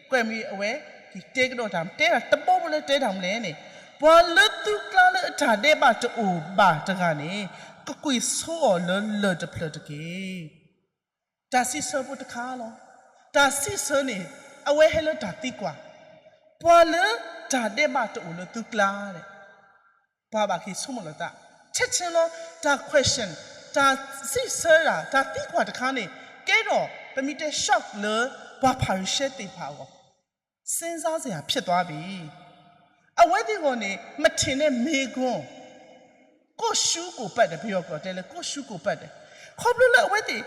ကွဲးမံၤအဝဲ က့ၤတဲကဒီးတၢ် တဲတၢ်တဘီဘိလၢတဲတၢ်မနုၤလဲၣ်န့ၣ်, ပှၤလၢသုကျါလၢအတၢ်ဒဲးဘးတအိၣ်ဘၣ်တဂၤန့ၣ် ကကွံာ်ဆိအီၤလၢလၢၢ်တဖျၢၣ်တက့ၢ်. တၢ်စံးဆၢဖိတခါလီၤ. တၢ်စံးဆၢန့ၣ် အဝဲဟဲလၢတၢ်သံကွၢ်, ပှၤလၢတၢ်ဒဲးဘးတအိၣ်လၢသုကျါန့ၣ် ပှၤဘၣ်က့ၤဆိကမိၣ်လီၤသး, ဆဲးဆဲးလီၤ, တၢ် question, တၢ်စံးဆၢတၢ် တၢ်သံကွၢ်တခါန့ၣ် ကဲထီၣ် ပမ့ၢ်တဲ shock လၢပှၤဖၤရံၤၡဲသ့ၣ်တဖၣ်အဂီၢ်, စ့စါစ့ၢ် ဖြစ်သွားပြီ. အဝဲသ့ၣ်အဂီၢ်န့ၣ် မထင်တဲ့မေးခွန်း ကိုယ့်ရှုကိုယ်ပတ်တယ်, ပယီၤကျိာ်တဲလၢ ကိုယ့်ရှုကိုယ်ပတ်တယ်. ခီဖျိလၢအဝဲသ့ၣ်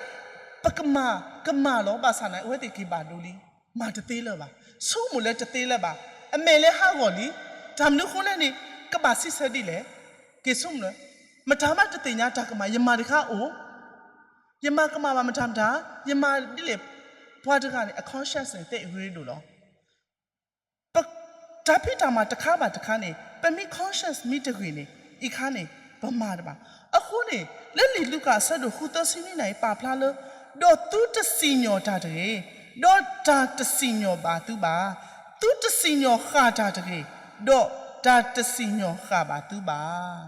ပကမၤ ကမၤလီၤ ဘၣ်ဆၣ်န့ၣ် အဝဲသ့ၣ်က့ၤဘၣ်ဒိလံ, မၤတသ့လၢၤဘၣ်, ဆိကမိၣ်လၢတသ့လၢၤဘၣ်, အမဲာ်လၢဟးဂီၤလံ, တၢ်မနုၤအဃိလဲၣ်န့ၣ် ကဘၣ်စံးဆၢဒ်လဲၣ်, က့ၤဆိကမိၣ်လၢ မတၤမးတသ့ၣ်ညါတၢ်ကမၣ်, ယမၤတခါအိၣ် ယမၤကမၣ်ဘၣ်မတၤမတၤ, ယမၤဒ်လဲၣ်, ပှၤတဂၤန့ၣ် အ conscience န့ၣ် သ့ၣ်အရ့ဒိၣ်လီၤ. တၢ်ဖံးတၢ်မၤတခါဘၣ်တခါန့ၣ် ပမ့ၢ် conscience မ့ၢ်တဂ့ၤန့ၣ် အံၤခါန့ၣ် ပမၤတဘၣ်. အဃိန့ၣ် လၢလံာ်လူၤကၣ်အဆၢဒိၣ်ဃုသၢဆံနွံန့ၣ် ပာ်ဖျါလၢ ဒီးသုတစံၣ်ညီၣ်တၢ်တဂ့ၤ, ဒီးတၢ်တစံၣ်ညီၣ်ဘၣ်သုဘၣ်, သုတစံၣ်ညီၣ်ဃၣ်တၢ်တဂ့ၤ, ဒီးတၢ်တစံၣ်ညီၣ်ဃၣ်ဘၣ်သုဘၣ်.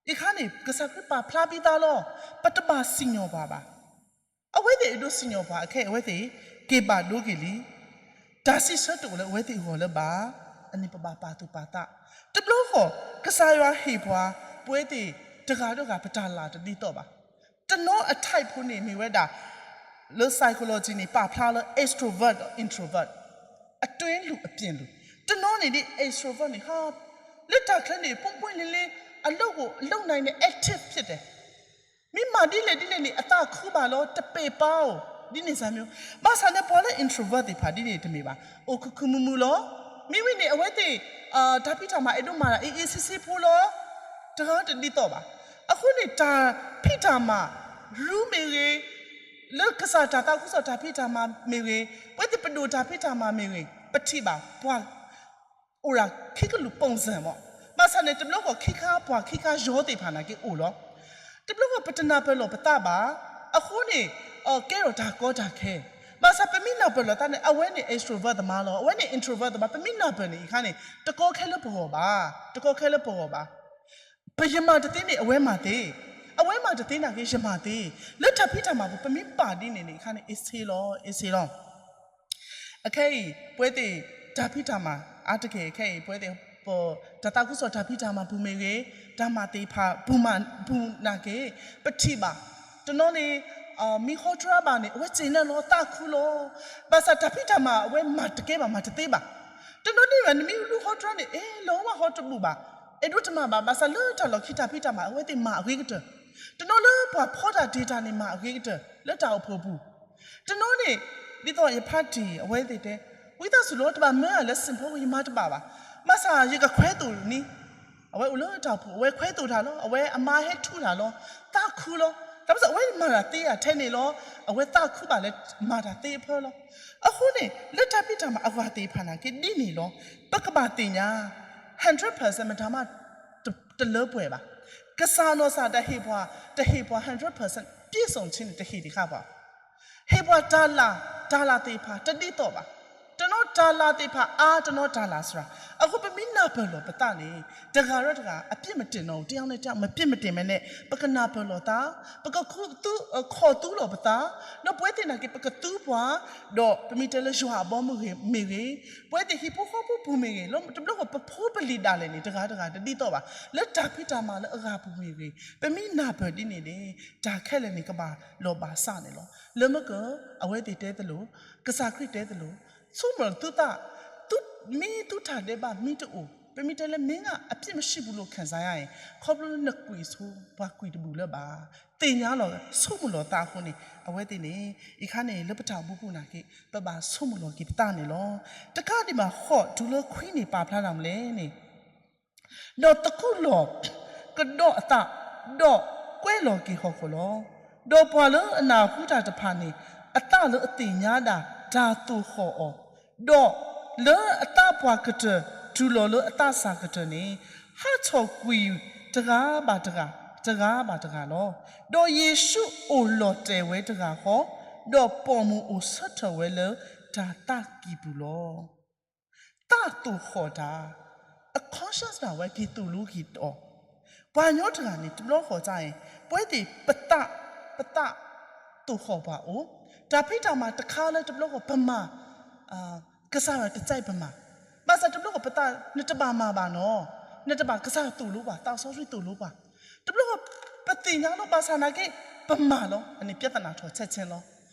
အံၤခါန့ၣ် ကစၢ်ခရံာ်ပာ်ဖျါပသးလီၤ, ပတဘၣ်စံၣ်ညီၣ်ပှၤဘၣ်. အဝဲသ့ၣ်အဲၣ်ဒိးစံၣ်ညီၣ်ပှၤအခဲအံၤ အဝဲသ့ၣ်က့ၤဘၣ်ဒိက့ၤလံ. တၢ်စံးဆၢတအိၣ်လၢအဝဲသ့ၣ်အဂီၢ်လၢၤဘၣ်. အန့ၣ်ပဘၣ်ပာ်သူၣ်ပာ်သး. တဘျီဃီ ကစၢ်ယွၤဟ့ၣ်ပှၤ ပဝဲသ့ၣ်တဂၤဒီးတဂၤ ပတၢ်လၤတဒ်သိးဘၣ်. တနီၤအ type ဖိန့ၣ်မ့ၢ်ဝဲဒၣ် လၢ psychology န့ၣ် ပာ်ဖျါလၢ extrovert ဒီး introvert အတွင်းလူ အပြင်လူ. တနီၤန့ၣ်ဒ် extrovert န့ၣ် ဟါ လၢတၢ်ချၢန့ၣ် ပွင့်ပွင့်လင်းလင်း အလုပ်ကို လုပ်နိုင်တဲ့ active ဖြစ်တယ်. မ့ၢ်မၤဒ်လဲၣ်ဒ်လဲၣ်န့ၣ် အသးခုဘၣ်လီၤ, တပ့ၤပါအိၣ် ဒ်န့ၣ်စ့ၢ်မ့ၢ်. ဘၣ်ဆၣ်န့ၣ် ပှၤလၢ introvert သ့ၣ်တဖၣ်ဒ်န့ၣ်တမ့ၢ်ဘၣ်, အိၣ်ခုၣ်ခုၣ်မုာ်မုာ်လီၤ. မ့မ့ၢ်န့ၣ် အဝဲသ့ၣ် တၢ်ဖံးတၢ်မၤအဲၣ်ဒိးမၤတၢ် အေးအေးဆေးဆေးဖိလီၤ. တဂၤတဒ်သိးဘၣ်. အဃိန့ၣ် တၢ်ဖံးတၢ်မၤ ရူမ့ၢ်ဂ့ၤ, လၢကစၢ်တၢ်သးခုကစီၣ်တၢ်ဖံးတၢ်မၤမ့ၢ်ဂ့ၤ, ပဝဲသ့ၣ်ပဒိၣ်တၢ်ဖံးတၢ်မၤမ့ၢ်ဂ့ၤ, ပထံၣ်ဘၣ်ပှၤ အိၣ်ဒၣ်ခံကလုာ် ပုံစံ မ့ၢ်. ဘၣ်ဆၣ်န့ၣ် တဘျီဃီခံခါပှၤခံခါယီၤသ့ၣ်တဖၣ်နာ်က့အိၣ်လီၤ. တဘျီဃီပတနၢ်ပၢၢ်လီၤပသးဘၣ်. အဃိန့ၣ် ကဲထီၣ်တၢ်ကီတၢ်ခဲ. ဘၣ်ဆၣ်ပမ့ၢ်နၢ်ပၢၢ်လီၤသးန့ၣ် အဝဲန့ၣ် extrovert သမားလီၤ, အဝဲန့ၣ် introvert သမား, ပမ့ၢ်နၢ်ပၢၢ်န့ၣ် အံၤခါန့ၣ် တကီခဲလၢပဂီၢ်ဘၣ်, တကီခဲလၢပဂီၢ်ဘၣ်. ပယမၤတသ့န့ၣ် အဝဲမၤသ့, အဝဲမၤတသ့နာ်က့ ယမၤသ့. လၢတၢ်ဖံးတၢ်မၤပူၤ ပမ့ၢ်ပာ်ဒ်န့ၣ်န့ၣ် အံၤခါန့ၣ် အ့ၣ်ဆ့လီၤ, အ့ၣ်ဆ့လီၤ. အခဲအံၤ ပဝဲသ့ၣ် တၢ်ဖံးတၢ်မၤ အါတက့ၢ် ခဲအံၤ ပဝဲသ့ၣ် ပတၢ်သးခုကစီၣ်တၢ်ဖံးတၢ်မၤပူၤမ့ၢ်ဂ့ၤ, တၢ်မၤသ့ၣ်တဖၣ်ပူၤမၤပူၤနာ်က့ ပထံၣ်ဘၣ်. တနီၤန့ၣ် မ့ၢ်ဟီတြါဘၣ်န့ၣ် အဝဲစ့ၣ်နဲလီၤသးခုလီၤ. ဘၣ်ဆၣ်တၢ်ဖံးတၢ်မၤအဝဲမၤတကဲဘၣ် မၤတသ့ဘၣ်. တနီၤန့ၣ် နမ့ၢ်လူၤဟီတြါန့ၣ် အဲ လီၤဝဲဟီတဘူၣ်ဘၣ်, အဲၣ်ဒိးတမၤဘၣ်. ဘၣ်ဆၣ်လၢတၢ်လီၢ်ခံတၢ်ဖံးတၢ်မၤ အဝဲသ့ၣ်မၤအဂ့ၤကတၢၢ်. တနီၤလၢပှၤဖီတၢ်တ့ၢ်တၢ်န့ၣ် မၤအဂ့ၤကတၢၢ် လၢတၢ်အိၣ်ဖှိၣ်ပူၤ. တနီၤန့ၣ် ဒ်သိးယဖးတ့ၢ် အဝဲသ့ၣ်တဲ ဝံသးစူၤလီၤ တဘၣ်မၢအလၢ စံၣ်ဖိ ယမၤတဘၣ်ဘၣ်. ဘၣ်ဆၣ်ယကခွဲသိၣ်န့ၣ် အဝဲအိၣ်လၢတၢ်အိၣ်ဖှိၣ် အဝဲခွဲသိၣ်တၢ်လီၤ, အဝဲအမါဟဲထူးတၢ်လီၤ, သးခုလီၤ. တၢ်ဘၣ်ဆၣ် အဝဲမၤတၢ်သ့ယၤထဲန့ၣ်လီၤ, အဝဲသးခုဘၣ်လၢမၤတၢ်သ့အဖၢလီၤ. အဃိန့ၣ် လၢတၢ်ဖံးတၢ်မၤအဂၤသ့ၣ်တဖၣ်နာ်က့ဒ်န့ၣ်လီၤ. ပကဘၣ်သ့ၣ်ညါ hundred percent မတၤမး တလၢပှဲၤဘၣ်. ကစၢ်နီၢ်စၢ်တဟ့ၣ်ပှၤ, တဟ့ၣ်ပှၤ hundred percent ပြည့်စုံခြင်းန့ၣ် တဟ့ၣ်တခါပှၤ ဟ့ၣ်ပှၤတၢ်လၤ, တၢ်လၤသ့ၣ်တဖၣ် တဒ်သိးဘၣ်. တနီၤတၢ်လၤသ့ၣ်တဖၣ်အါ, တနီၤတၢ်လၤစှၤ. အဃိပမ့ၢ်နၢ်ပၢၢ်လီၤပသးန့ၣ် တဂၤဒီးတဂၤ အပြစ်မတင်တော့ဘူး, တယောက်နဲ့တယောက် မပြစ်မတင်ဘဲန့ၣ် ပကနၢ်ပၢၢ်လီၤသး, ပကခူသူၣ်, ခိးသူလီၤပသး, ဒီးပဝဲသ့ၣ်နာ်က့ ပကသူပှၤ, ဒီးပမ့ၢ်တဲလၢယွၤအဘီအမုၢ်မ့ၢ်ဂ့ၤ, ပဝဲသ့ၣ်ဟံၣ်ဖိဃီဖိပူၤမ့ၢ်ဂ့ၤ, လၢတဘျီဃီပဖိပလံၤဒၣ်လဲာ်န့ၣ် တဂၤတဂၤတဒ်သိးဘၣ်. လၢတၢ်ဖံးတၢ်မၤလၢအဂၤပူၤမ့ၢ်ဂ့ၤ, ပမ့ၢ်နၢ်ပၢၢ်ဒ်န့ၣ်န့ၣ် တၢ်ခဲလၢာ်န့ၣ် ကဘၣ်လီၤဘၣ်စးန့ၣ်လီၤ. လၢမ့ၢ်က အဝဲသ့ၣ်တဲသလိၤ, ကစၢ်ခရံာ်တဲသလိၤ, ဆိကမိၣ်သုသး, သု မ့ၢ်သုတၢ်ဒဲးဘးမ့ၢ်တအိၣ်, ပမ့ၢ်တဲလၢ မင်းက အပြစ်မရှိဘူးလို့ ခံစားရရင် ခီဖျိလၢနကွံာ်ဆိ ပှၤကွံာ်တဘူၣ်လၢၤဘၣ်, သ့ၣ်ညါလီၤ ဆိကမိၣ်လီၤသးအဃိန့ၣ် အဝဲသ့ၣ်န့ၣ် အံၤခါန့ၣ် လၢပတၢ်အိၣ်မူပူၤနာ်က့ ပဘၣ်ဆိကမိၣ်လီၤက့ၤပသးန့ၣ်လီၤ. တကးဒံးဘၣ် ဃိးတုၤလၢခွံန့ၣ် ပာ်ဖျါဒၣ်မနုၤလဲၣ်န့ၣ် ဒီးသကူးလီၤ ကဒီးအသး, ဒီးကွဲလီၤက့ၤဟီၣ်ခိၣ်လီၤ. ဒီးပှၤလၢအနၢ်ဟူတၢ်တဖၣ်န့ၣ် အသးလၢအသ့ၣ်ညါဒၣ်တၢ်သိၣ်ဃီၣ်အီၤ, ဒီးလၢအသးပှၢ်ကတၢၢ် တုၤလီၤလၢအသးစၢ်ကတၢၢ်န့ၣ် ဟးထီၣ်ကွံာ်တဂၤဘၣ်တဂၤ, တဂၤဘၣ်တဂၤလီၤ. ဒီးယ့ၣ်ၡူးအိၣ်လီၤတဲာ်ဝဲတဂၤဃီ, ဒီးပိာ်မုၣ်အိၣ်ဆၢထၢၣ်ဝဲလၢတၢ်သးကံၢ်ပူၤလီၤ. သးသိၣ်ဃီၣ်တၢ်, အ conscious ဒၣ်ဝဲက့ၤသိၣ်လိက့ၤအီၤ, ပှၤကညီတဂၤန့ၣ် တဘျီဃီၤတၢ်အံၤ ပဝဲသ့ၣ်ပသး, ပသးသိၣ်ဃီၣ်ပှၤအိၣ်, တၢ်ဖံးတၢ်မၤတခါလၢတဘျီဃီၤပမၤ, ကစၢ်ယွၤတကြိုက်ပမၤ, ဘၣ်ဆၣ်တဘျီဃီၤပသး နတဘၣ်မၤဘၣ်နီၤ, နတဘၣ် ကစၢ်ယွၤသိၣ်လိပှၤ, သးစီဆှံသိၣ်လိပှၤ, တဘျီဃီၤပသ့ၣ်ညါလီၤ ဘၣ်ဆၣ်နာ်က့ ပမၤလီၤ, အန့ၣ် ပြဿနာ ထီၣ်ဆဲးဆဲးလီၤ.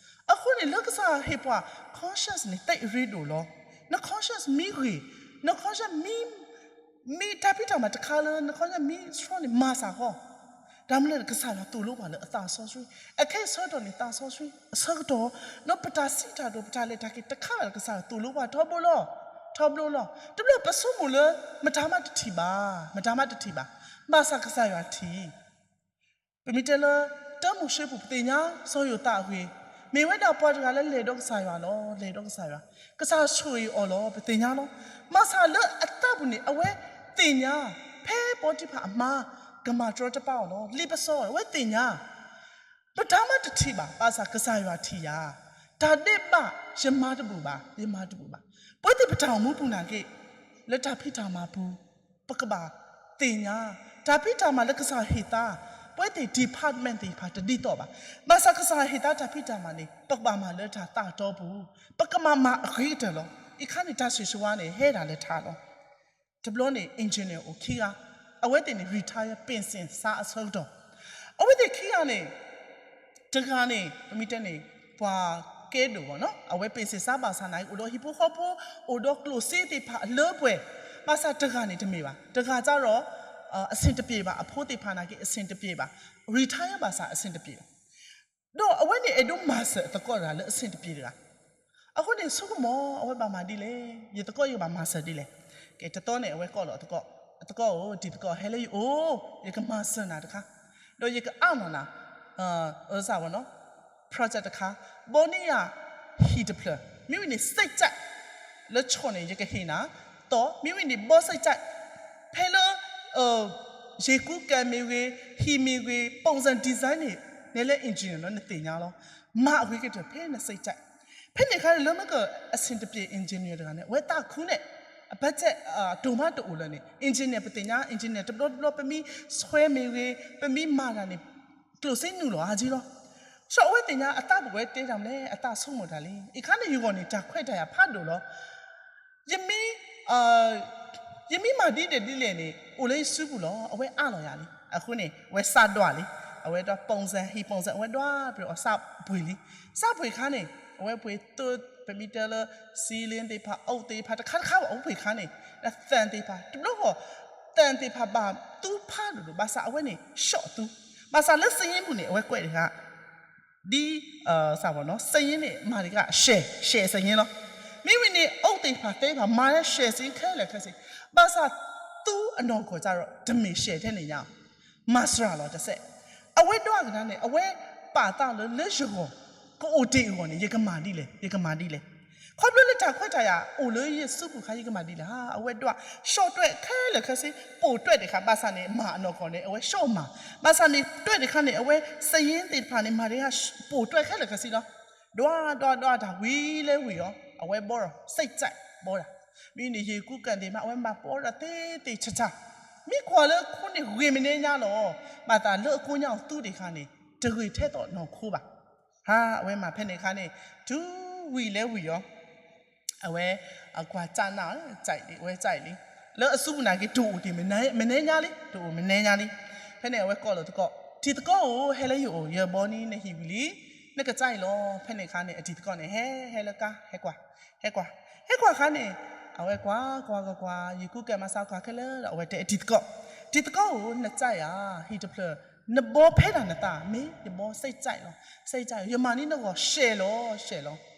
အဃိန့ၣ် လၢကစၢ်ဟ့ၣ်ပှၤ conscious န့ၣ် သ့ၣ်အရ့ဒိၣ်လီၤ. န conscious မ့ၢ်ဂ့ၤ, န conscious မ့ၢ်, မ့ၢ်တၢ်ဖံးတၢ်မၤတခါလၢ န conscious မ့ၢ်ဆှီန့ၣ် မၤစၢ်ဃီ, တၢ်မနုၤလဲၣ် ကစၢ်ယွၤသိၣ်လိပှၤလၢအသးစီဆှံ, အခဲအံၤဆၢကတီၢ်န့ၣ် သးစီဆှံအဆၢကတီၢ်, ဒီးပတၢ်စံးတၢ်ဒိး ပတၢ်လဲၤတၢ်က့ၤတခါလၢ ကစၢ်ယွၤသိၣ်လိပှၤထီဘိလီၤ, ထီဘိလီၤ. တဘျီပဆိကမိၣ်လၢ မတၤမးတထံၣ်ဘၣ်, မတၤမးတထံၣ်ဘၣ်, ဘၣ်ဆၣ်ကစၢ်ယွၤထံၣ် ပမ့ၢ်တဲလၢ တၢမိၤၡ့ပူၤ ပသ့ၣ်ညါ စီၤယိၤသးအဂ့ၢ်, မ့ၢ်ဝဲဒၣ်ပှၤတဂၤလၢလဲၤဒီးကစၢ်ယွၤလီၤ, လဲၤဒီးကစၢ်ယွၤ, ကစၢ်ဆိၣ်ဂ့ၤအီၤလီၤ ပသ့ၣ်ညါလီၤ. ဘၣ်ဆၣ်လၢအသးပူၤန့ၣ် အဝဲသ့ၣ်ညါ ဖဲပီတံဖၤအမါ ကမၤတြီတပါအီၤလီၤ, လ့ပစီအီၤ, အဝဲသ့ၣ်ညါ မတၤမးတထံၣ်ဘၣ်, ဘၣ်ဆၣ်ကစၢ်ယွၤထံၣ်ယၤ, တၢ်ဒဲးဘး ယမၤတဘူၣ်ဘၣ်, ယမၤတဘူၣ်ဘၣ်. ပဝဲသ့ၣ်ပတၢ်အိၣ်မူပူၤနာ်က့ လၢတၢ်ဖံးတၢ်မၤပူၤ ပကဘၣ်သ့ၣ်ညါ တၢ်ဖံးတၢ်မၤလၢကစၢ်ဟ့ၣ်သါ, ပဝဲသ့ၣ် department သ့ၣ်တဖၣ်တဒ်သိးဘၣ်. ဘၣ်ဆၣ်ကစၢ်ဟ့ၣ်သါတၢ်ဖံးတၢ်မၤန့ၣ် ပကဘၣ်မၤလၢတၢ်သးတီပူၤ, ပကမၤမၤအဂ့ၤကတၢၢ်လီၤ. အံၤခါန့ၣ် တၢ်ဆိၣ်ဂ့ၤဝါန့ၣ် ဟဲဒၣ်လၢထးလီၤ. တဘျီန့ၣ် engineer အိၣ်ခံဂၤ, အဝဲသ့ၣ်န့ၣ် retire ပ့ၣ်စ့ၣ်စါအဆၢကတီၢ်, အဝဲသ့ၣ်ခံဂၤန့ၣ် တဂၤန့ၣ် ပမ့ၢ်တဲန့ၣ် ပှၤကဲဒိၣ်ဘၣ်နီၤ, အဝဲပ့ၣ်စ့ၣ်စါဘၣ်ဆၣ်နာ်က့ အိၣ်ဒီးဟံၣ်ဖိဃီဖိ, အိၣ်ဒီးကျိၣ်စ့သ့ၣ်တဖၣ်အလၢပှဲၤ, ဘၣ်ဆၣ်တဂၤန့ၣ်တမ့ၢ်ဘၣ်, တဂၤကဒီး အဆင်တပြေဘၣ်, အဖိသ့ၣ်တဖၣ်နာ်က့ အဆင်တပြေဘၣ်, retire ဘၣ်ဆၣ်အဆင်တပြေဘၣ်. ဒီးအဝဲန့ၣ်အဲၣ်ဒိးမၤစၢၤအသကိးတဂၤလၢအဆင်တပြေတဂၤ, အဃိန့ၣ် ဆိကမိၣ် အဝဲဘၣ်မၤဒ်လဲၣ်, ယသကိးယကဘၣ်မၤစၢၤဒ်လဲၣ်. ကဲ တသီန့ၣ် အဝဲကိးလီၤအသကိး, အသကိးဧၢ, တံၤသကိး ဟဲလၢယအိၣ်, ယကမၤစၢၤနၤတခါ, ဒီးယကအးလီၤနၤ စၢ်ဝဲနီၤ project တခါ, ဘီန့ၢ်ယၤဟံၣ်တဖျၢၣ်, မ့ၢ်ဝံၤန့ၣ် စိတ်ကြိုက် လၢဆိၣ်န့ၣ် ယကဟ့ၣ်နၤ, သိး မ့ၢ်ဝံၤန့ၣ် ဘီစိတ်ကြိုက် ဖဲလၢ ရေကူးကန်မ့ၢ်ဂ့ၤ, ဟံၣ်မ့ၢ်ဂ့ၤ, ပုံစံ design န့ၣ် နလဲၤ engineer လီၤ နသ့ၣ်ညါလီၤ. မၤအဂ့ၤကတၢၢ် ဖဲန စိတ်ကြိုက်. ဖဲန့ၣ်အခါန့ၣ် လၢမ့ၢ်ကအဆင်တပြေ engineer တဂၤန့ၣ် အဝဲသးခုန့ၣ် အ budget တိၢ်မးတအိၣ်လၢၤန့ၣ် engineer ပသ့ၣ်ညါ engineer တဘျီတဘျီ ပမ့ၢ်ဆွဲမ့ၢ်ဂ့ၤ, ပမ့ၢ်မၤတၢ်န့ၣ် ကျိၣ်စ့နုာ်လီၤအါက့လီၤ. ဆိၣ်အဝဲသ့ၣ်ညါအသးပူၤဝဲတဲတၢ်မနုၤလဲၣ်, အသးဆိကမိၣ်တၢ်လံ. အံၤခါန့ၣ် ယဂီၢ်န့ၣ် တၢ်ခွဲးတၢ်ယာ်ဖးဒိၣ်လီၤ. ယမ့ၢ် ယမ့ၢ်မၤဒ်လဲၣ်ဒ်လဲၣ်န့ၣ် အိၣ်လၢယစုပူၤလီၤ. အဝဲအးလီၤယၤလံ. အဃိန့ၣ် အဝဲစးဒွးလံ. အဝဲဒွး ပုံစံ ဟံၣ် ပုံစံ အဝဲဒွး ပြီးတော့ စးပှ့ၤလံ. စးပှ့ၤခါန့ၣ် အဝဲပှ့ၤသု ပမ့ၢ်တဲလၢ ceiling သ့ၣ်တဖၣ် အိၣ်သ့ၣ်တဖၣ် တခါတခါဘၣ် အဝဲပှ့ၤခါန့ၣ် ဒီးသၣ်သ့ၣ်တဖၣ် တဘျီဃီ သၣ်သ့ၣ်တဖၣ်ဘၣ်သူဖးဒိၣ်ဒိၣ် ဘၣ်ဆၣ်အဝဲန့ၣ် ရှီၣ်အသူ ဘၣ်ဆၣ်လၢစယ့ၣ်ပူၤန့ၣ် အဝဲကွဲးတခါ ဒ် စးဝဲနီၤ စယ့ၣ်န့ၣ် မၤတခါ ရှဲး ရှဲးစယ့ၣ်လီၤ. မ့ၢ်ဝံၤန့ၣ် အိၣ်သ့ၣ်တဖၣ်သ့ၣ်တဖၣ် မၤလၢရှဲးစ့ခဲလၢာ်ခဲဆ့ ဘၣ်ဆၣ်သူအနီၢ်ကီၢ်စ့ၢ်ကီး တမ့ၢ်ရှဲးထဲန့ၣ်ညါ မၤစှၤလီၤတစဲး. အဝဲဒွးကဒါန့ၣ် အဝဲပာ်သးလၢ လၢယဂီၢ် ကအိၣ်တ့ၢ်အဂီၢ်န့ၣ် ယကမၤဒ်လဲၣ် ယကမၤဒ်လဲၣ်. ခီဖျိလၢတၢ်ခွဲးတၢ်ယာ်အိၣ်လၢယစုပူၤခါ ယကမၤဒ်လဲၣ် အဝဲဒွး ရှီၣ်တွဲၣ်ခဲလၢာ်ခဲဆ့ ပိာ်တွဲၣ်တခါ ဘၣ်ဆၣ်န့ၣ် မၤအနီၢ်ကီၢ်န့ၣ် အဝဲရှီၣ်မၤ ဘၣ်ဆၣ်န့ၣ် တွဲၣ်တခါန့ၣ် အဝဲစယ့ၣ်သ့ၣ်တဖၣ်န့ၣ် မၤတခါ ပိာ်တွဲၣ်ခဲလၢာ်ခဲဆ့လီၤ. ဒွး ဒွး ဒွး တၢ်ဝံၤလၢဝံၤအီၤ အဝဲဘီဒီး စိတ်ကြိုက် ဘီဒီး မ့ၢ်န့ၣ် ရေကူးကန်သ့ၣ်တဖၣ် အဝဲမၤဘီဒီးသ့သ့ဆးဆး မ့ၢ်ကွၢ်လၢအခိန့ၣ် ဂ့ၤမနုၤညါလီၤ. ဘၣ်ဆၣ်လၢအကိညါအီၤသူတ့ၢ်ခါန့ၣ် တဂ့ၤထဲသိးနီၢ်ခိဘၣ်. ဟါ အဝဲမၤဖဲန့ၣ်အခါန့ၣ် တုၤဝံၤလၢဝံၤအီၤ အဝဲ အကွၢ်ကၢ်နၢ် ကြိုက်လံ အဝဲကြိုက်လံ. လၢအစုပူၤနာ်က့ တအိၣ်တ့ၢ်မနုၤညါလံ တအိၣ်မနုၤညါလံ. ဖဲန့ၣ်အဝဲကိးလီၤသကိး တံၤသကိးဧၢ ဟဲလၢယအိၣ် ယဘီန့ၢ်နဟံၣ်ဝံၤလံ နကစၢ်အံၤလီၤ. ဖဲန့ၣ်အခါန့ၣ် အတံၤသကိးန့ၣ် ဟဲ ဟဲလၢကါ ဟဲကွၢ် ဟဲကွၢ် ဟဲကွၢ်အခါန့ၣ် အဝဲကွၢ်ကွၢ်ကွၢ်ကွၢ် ယကူကဲမၤစၢ်ကွၢ်ခဲလၢာ်ဒီး အဝဲတဲ တံၤသကိး, တံၤသကိးဧၢ, နစံးယၤ ဟံၣ်တဖျၢၣ် နဘီဖဲဒၣ်နသး မ့ၢ်ယဘီ စိတ်ကြိုက်လီၤ, စိတ်ကြိုက် ယမၤန့ၢ်နဂီၢ် ရှဲလီၤ ရှဲလီၤ.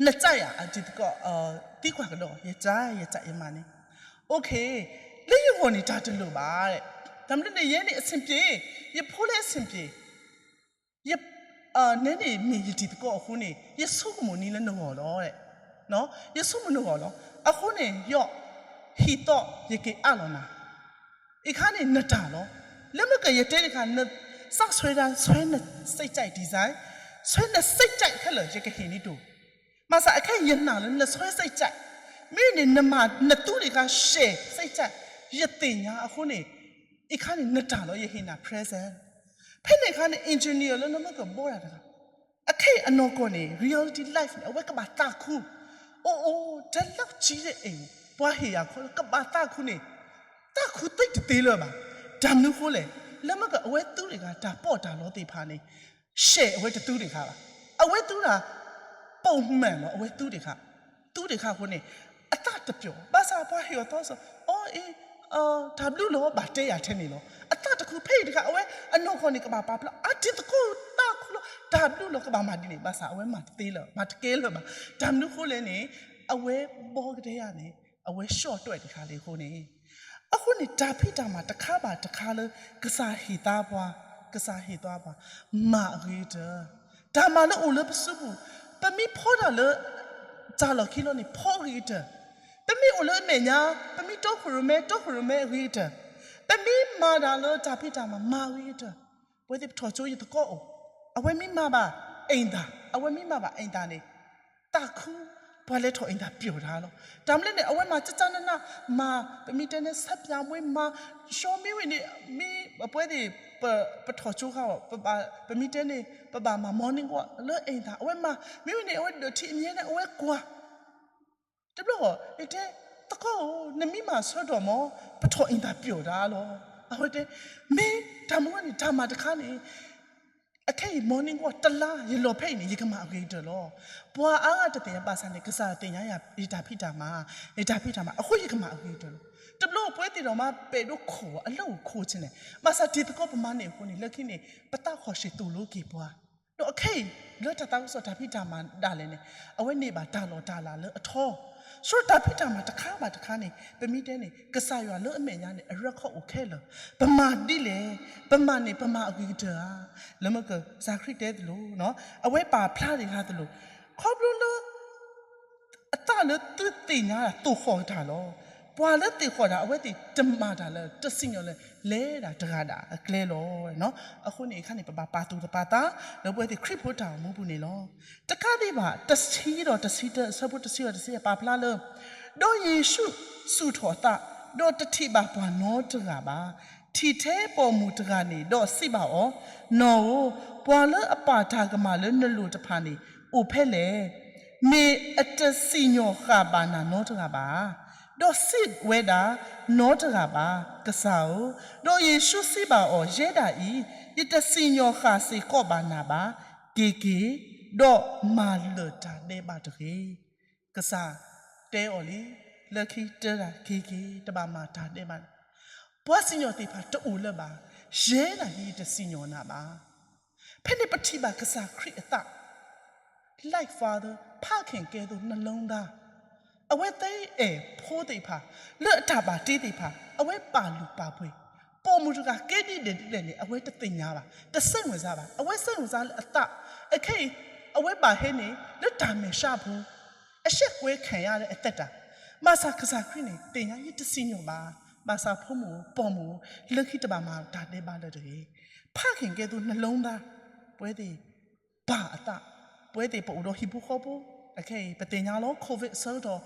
နစံးယၤ အတံၤသကိး သံကွၢ်ကဒီး ယစံး ယစံး ယမၤန့ၢ် OK, လၢယဂီၢ်န့ၣ် တၢ်တလိၣ်ဘၣ်, တၢ်မနုၤန့ၣ် ယဲန့ၣ် အဆင်ပြေ, ယဖိလၢအဆင်ပြေ ယ, နဲန့ၣ်မ့ၢ်ယတံၤသကိးအဃိန့ၣ် ယဆိကမိၣ်န့ၢ်လၢနဂီၢ်လီၤ, ယဆိကမိၣ်နဂီၢ်လီၤ. အဃိန့ၣ် ယီၢ် ဟံၣ်သီ ယက့ၤအးလီၤနၤ, အံၤခါန့ၣ် နတၢ်လီၤ. လၢမ့ၢ်ကယတဲတခါ နစးဆွဲဒၣ် ဆွဲန စိတ်ကြိုက် design, ဆွဲန စိတ်ကြိုက် ခဲလၢာ် ယကဟ့ၣ်န့ၢ်ဒိၣ် ဘၣ်ဆၣ်အခဲအံၤယနာ်လၢနဆွဲ စိတ်ကြိုက်, မ့ၢ်န့ၣ် နမၤနသူတခါ ရှဲ စိတ်ကြိုက်, ယသ့ၣ်ညါအဃိန့ၣ် အံၤခါန့ၣ် နတၢ်လီၤ ယဟ့ၣ်နၤ present. ဖဲန့ၣ်အခါန့ၣ် engineer လၢနမ့ၢ်ကဘီတၢ်တဂၤ အခဲအံၤအနီၢ်ကီၢ်န့ၣ် reality life န့ၣ် အဝဲကဘၣ်သးခု, အိၣ်အိၣ် တလီၢ်ကံလၢအံၤ ပှၤဟ့ၣ်ယၤခီလၢကဘၣ်သးခုန့ၣ် သးခုသ့တသ့လၢၤဘၣ်. တၢ်မနုၤဃိလဲၣ်, လၢမ့ၢ်ကအဝဲသူတခါ တၢ်ပီးတၢ်လီသ့ၣ်တဖၣ်န့ၣ် ရှဲအဝဲတသူတခါဘၣ်. အဝဲသူတၢ် ပိာ်မၢၣ်လီၤ အဝဲသူတခါ, သူတခါအဃိန့ၣ် အသးတပျိာ်, ဘၣ်ဆၣ်ပှၤဟ့ၣ်အီၤသီစီၤ အီအ့ တၢ်ဘျုးလီၤ ဘၣ်တဲယၤထဲန့ၣ်လီၤ. အသးတခု ဖဲအံၤတခါ အဝဲအနီၢ်ကီၢ်န့ၣ် ကဘၣ်ပာ်ဖျါ အတံၤသကိး သးခုလီၤ တၢ်ဘျုးလီၤ ကဘၣ်မၤဒ်န့ၣ်, ဘၣ်ဆၣ်အဝဲမၤတသ့လၢၤ မၤတကဲလၢၤဘၣ်. တၢ်မနုၤဃိလဲၣ်န့ၣ် အဝဲဘီကတဲယၤန့ၣ် အဝဲ short တခါလံအဃိန့ၣ် အဃိန့ၣ် တၢ်ဖံးတၢ်မၤတခါဘၣ်တခါလၢ ကစၢ်ဟ့ၣ်သါပှၤ, ကစၢ်ဟ့ၣ်သါပှၤ မၤအဂ့ၤကတၢၢ်, တၢ်မၤလၢအိၣ်လၢပစုပူၤ, ပမ့ၢ်ဖီတၢ်လၢ တၢ်လီၢ်ခံလီၤန့ၣ် ဖီအဂ့ၤကတၢၢ်, ပမ့ၢ်အိၣ်လၢအမဲာ်ညါ ပမ့ၢ်တီခိၣ်ရိၣ်မဲ တီခိၣ်ရိၣ်မဲအဂ့ၤကတၢၢ်, ပမ့ၢ်မၤတၢ်လၢတၢ်ဖံးတၢ်မၤ မၤအဂ့ၤကတၢၢ်, ပဝဲသ့ၣ်ပထီၣ်ကၠိယသကိးအိၣ်, အဝဲမ့ၢ်မၤဘၣ် အိမ်သာ, အဝဲမ့ၢ်မၤဘၣ် အိမ်သာ န့ၣ် သးခု, ပှၤလဲၤထီၣ်အိမ်သာပျီၣ်တၢ်လီၤ. တၢ်မနုၤလဲၣ်န့ၣ် အဝဲမၤကကနန မၤ ပမ့ၢ်တဲန့ၣ် ဆပ်ပြာ မွေး မၤ ရှီမ့ၢ်ဝံၤန့ၣ် မ့ၢ်အပဝဲသ့ၣ် ပထီၣ်ကၠိခါအီၤ ပမ့ၢ်တဲန့ၣ် ပဘၣ်မၤ morning walk လၢအိမ်သာ အဝဲမၤ မ့ၢ်ဝံၤန့ၣ် အဝဲဒၢးထံအမြဲန့ၣ် အဝဲကွၢ် တဘျီဃီ ယတဲ သကိးဧၢ နမ့ၢ်မၤဆၢထီၣ်မၢ် ပထီၣ်အိမ်သာပျီၣ်တၢ်လီၤ. အဝဲတဲ မ့ၢ်တၢ်မူန့ၣ် တၢ်မၤတခါန့ၣ် အခဲအံၤ morning walk တလါ ယလီၤဖဲအံၤန့ၣ် ယကမၤအဂ့ၤကတၢၢ်လီၤ. ပှၤအါဂၤတသ့ၣ်ညါဘၣ်ဆၣ်န့ၣ် ကစၢ်သ့ၣ်ညါယၤ ယတၢ်ဖံးတၢ်မၤ, ယတၢ်ဖံးတၢ်မၤ အဃိယကမၤအဂ့ၤကတၢၢ်လီၤ. တဘျီပဝဲသ့ၣ်ဒီးမ့ၢ်ပဲာ်ဒိခိၣ်အလၢအိၣ်ခိၣ်ဆ့န့ၣ် ဘၣ်ဆၣ်တံၤသကိးပမၤန့ၣ်အဃိန့ၣ် လၢခံန့ၣ် ပသးခီၣ်ဆံၣ်သိၣ်လိက့ၤပှၤ ဒီးအခဲအံၤ လၢတၢ်သးခုကစီၣ်တၢ်ဖံးတၢ်မၤဒၣ်လဲာ်န့ၣ် အဝဲန့ၢ်ဘၣ်တၢ်လီၢ်တၢ်လၤလၢအထီ, ဆိတၢ်ဖံးတၢ်မၤတခါဘၣ်တခါန့ၣ် ပမ့ၢ်တဲန့ၣ် ကစၢ်ယွၤလၢအမဲာ်ညါန့ၣ် အရၢၢ်ခီၣ်အိၣ်ခဲလၢာ်, ပမၤဒ်လဲၣ်, ပမၤန့ၣ် ပမၤအဂ့ၤကတၢၢ်ဧါ, လၢမ့ၢ်ကစၢ်ခရံာ်တဲသလိၤ, အဝဲပာ်ဖျါတ့ၢ်တၢ်သလိၤ, ခီဖျိလၢ အသးလၢသုသ့ၣ်ညါတၢ်သိၣ်ဃီၣ်တၢ်လီၤ. ပှၤလၢသ့ၣ်ဃီၣ်တၢ် အဝဲသ့ၣ်တမၤတၢ်လၢတစံၣ်ညီၣ်လၢ လဲၤဒၣ်တဂၤဒၣ်အကျဲလီၤ. အဃိန့ၣ်အခါန့ၣ် ပဘၣ်ပာ်သူၣ်ပာ်သး လၢပဝဲသ့ၣ်ခရံာ်ဖိတၢ်အိၣ်မူပူၤန့ၣ်လီၤ. တကးဒံးဘၣ် တဆံဒီးတဆံတၢ အဆၢဖိတဆံဒီးတဆံ ပာ်ဖျါလၢ ဒီးယ့ၣ်ၡူးစူၢ်ထီၣ်အသး, ဒီးတထံၣ်ဘၣ်ပှၤနီတဂၤဘၣ်. ထံၣ်ထဲပိာ်မုၣ်တဂၤန့ၣ် ဒီးစံးဘၣ်အီၤ, နီၢ်ဧၢ, ပှၤလၢအပာ်တၢ်ကမၣ်လၢနလိၤတဖၣ်န့ၣ် အိၣ်ဖဲလဲၣ်. မ့ၢ်အတစံၣ်ညီၣ်ဃာ်ဘၣ်နၤနီတဂၤဘၣ်ဧါ. ဒီးစံးဝဲဒၣ်, နီတဂၤဘၣ်, ကစၢ်ဧၢ. ဒီးယ့ၣ်ၡူးစံးဘၣ်အီၤ, ယဲဒၣ်အံၤ ယတစံၣ်ညီၣ်ဃာ်စ့ၢ်ကီးဘၣ်နၤဘၣ်. က့ၤက့ၤ, ဒီးမၤလၢာ်တၢ်ဒဲးဘးတဂ့ၤ. ကစၢ်တဲအီၤလံ, လၢခံတၢတၢ်က့ၤက့ၤ တဘၣ်မၤတၢ်ဒဲးဘး, ပှၤစံၣ်ညီၣ်သ့ၣ်တဖၣ်တအိၣ်လၢၤဘၣ်. ယဲဒၣ်အံၤ ယတစံၣ်ညီၣ်နၤဘၣ်. ဖဲန့ၣ်ပထံၣ်ဘၣ်ကစၢ်ခရံာ်အသး like father ဖးက့ၤကဲသိး နှလုံးသား, အဝဲသ့အဲၣ်ဖိသ့ၣ်တဖၣ် လၢအတၢ်ဘၣ်တ့သ့ၣ်တဖၣ် အဝဲပာ်လုၢ်ပာ်ပှ့ၤ, ပိာ်မုၣ်တဂၤကဲဒ်လဲၣ်ဒ်လဲၣ်န့ၣ် အဝဲတသ့ၣ်ညါဘၣ်, တစိတ်ဝင်စားဘၣ်, အဝဲစိတ်ဝင်စားလၢအသး, အခဲအံၤ အဝဲဘၣ်ဟဲန့ၣ် လၢတၢ်မဲာ်ဆှးဖိ အရှက်ကွဲခံရတဲ့အသက်တာ, ဘၣ်ဆၣ်ကစၢ်ခရံာ်န့ၣ် သ့ၣ်ညါယတစံၣ်ညီၣ်ဘၣ်, ဘၣ်ဆၣ်ဖိမုၣ်ဧိၤ ပိာ်မုၣ်ဧိၤ လၢခံတဘၣ်မၤတၢ်ဒဲးဘးလၢၤတဂ့ၤ. ဖးက့ၤကဲသိး နှလုံးသား, ပဝဲသ့ၣ် ပၢ်အသး, ပဝဲသ့ၣ်ပအိၣ်ဒီးဟံၣ်ဖိဃီဖိ, အခဲအံၤ ပသ့ၣ်ညါလီၤ COVID ဆၢကတီၢ်,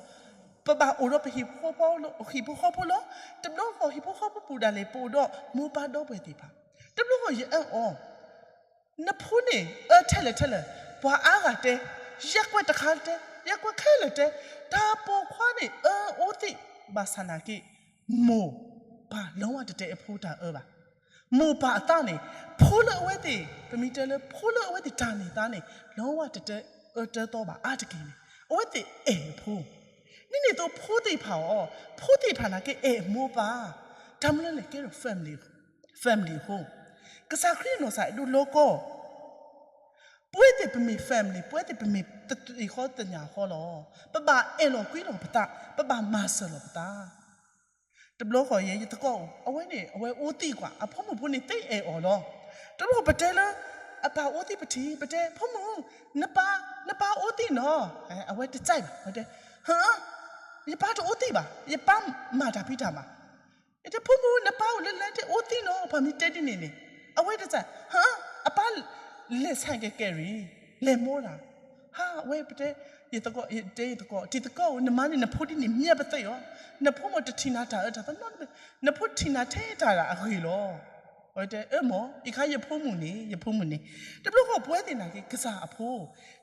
ပဘၣ်အိၣ်ဒီးပဟံၣ်ဖိဃီဖိလီၤ, ဟံၣ်ဖိဃီဖိလီၤ, တဘျီဃီဟံၣ်ဖိဃီဖိပူၤဒၣ်လဲာ် ပအိၣ်ဒီးမိၢ်ပၢ်ဒီပုၢ်ဝဲၢ်သ့ၣ်တဖၣ်, တဘျီဃီယအၢၣ်အီၤ နဖိန့ၣ် အၢထဲလဲၣ်ထဲလဲၣ်, ပှၤအါဂၤတဲ, ရပ်ကွက်တခါတဲ, ရပ်ကွက်ခဲလၢာ်တဲ, တၢ်ပိာ်ခွါန့ၣ် အၢအိၣ်သ့ၣ်, ဘၣ်ဆၣ်နာ်က့ မိၢ်ပၢ် လီၤဝဲတတဲအဖိတၢ်အၢဘၣ်. မိၢ်ပၢ်အသးန့ၣ် ဖိလၢအဝဲသ့ၣ် ပမ့ၢ်တဲလၢ ဖိလၢအဝဲသ့ၣ်တၢ်န့ၢ်သါန့ၣ် လီၤဝဲတတဲအၢတၢသီဘၣ်အါတက့ၢ်န့ၣ် အဝဲသ့ၣ်အဲၣ်အဖိ ဒ်န့ၣ်အသိးဖိသ့ၣ်တဖၣ်အီၤ, ဖိသ့ၣ်တဖၣ်နာ်က့အဲၣ်အမိၢ်အပၢ်, တၢ်မနုၤလဲၣ်ကဲထီၣ် family အဃိ, ကစၢ်ခရံာ်အနီၢ်ကစၢ်အဲၣ်ဒိးလီၤကီ ပဝဲသ့ၣ်ပမ့ၢ် family, ပဝဲသ့ၣ်ပမ့ၢ်တသ့ၣ်ဃီသ့ၣ်ညါဃီလီၤ. ပဘၣ်အဲၣ်လီၤကွံလီၤပသး, ပဘၣ်မၤစၢၤလီၤပသး. တဘျီဃီယဲ ယသကိးအိၣ်, အဝဲန့ၣ် အဝဲအိၣ်သံကွၢ်, အဖိမုၣ်ဖိန့ၣ်သ့အဲၣ်အီၤလီၤ. တဘျီဃီပတဲလၢ အပၢ်အိၣ်သံပထံၣ်, ပတဲ ဖိမုၣ်, နပၢ်, နပၢ်အိၣ်သံနီၤ. အဝဲတစဲးဘၣ်, ဝဲတဲ, ဟ, ယပၢ်တအိၣ်သံဘၣ်, ယပၢ်မၤတၢ်ဖံးတၢ်မၤ ယတဲ ဖိမုၣ် နပၢ်အိၣ်လၢလဲၣ် တအိၣ်သံနီၤ, ပှၤမ့ၢ်တဲဒ်န့ၣ်န့ၣ်, အဝဲတစဲး, ဟ, အပၢ်လဲၤ ဆိုင်ကယ် ကယ်ရီ, လဲၤမိၢ်တၢ်, ဟါ အဝဲပတဲ, ယသကိး, ယတဲယသကိး, တံၤသကိးဧၢ, နမၤန့ၢ်နဖိဒ်န့ၣ် မ့ၢ်ပသ့ၣ်အီၤ, နဖိမ့ၢ်တထံၣ်နၤတၢ်အၢတၢ်သီနီတဘ့ၣ်, နဖိထံၣ်နၤထဲတၢ်အဂ့ၢ်လီၤ. အဝဲတဲ အၢမ့ၢ်, ယခါယဖိမုၣ်န့ၣ်, ယဖိမုၣ်န့ၣ်, တဘျီဃီပဝဲသ့ၣ်နာ်က့ ကစၢ်အဖိ,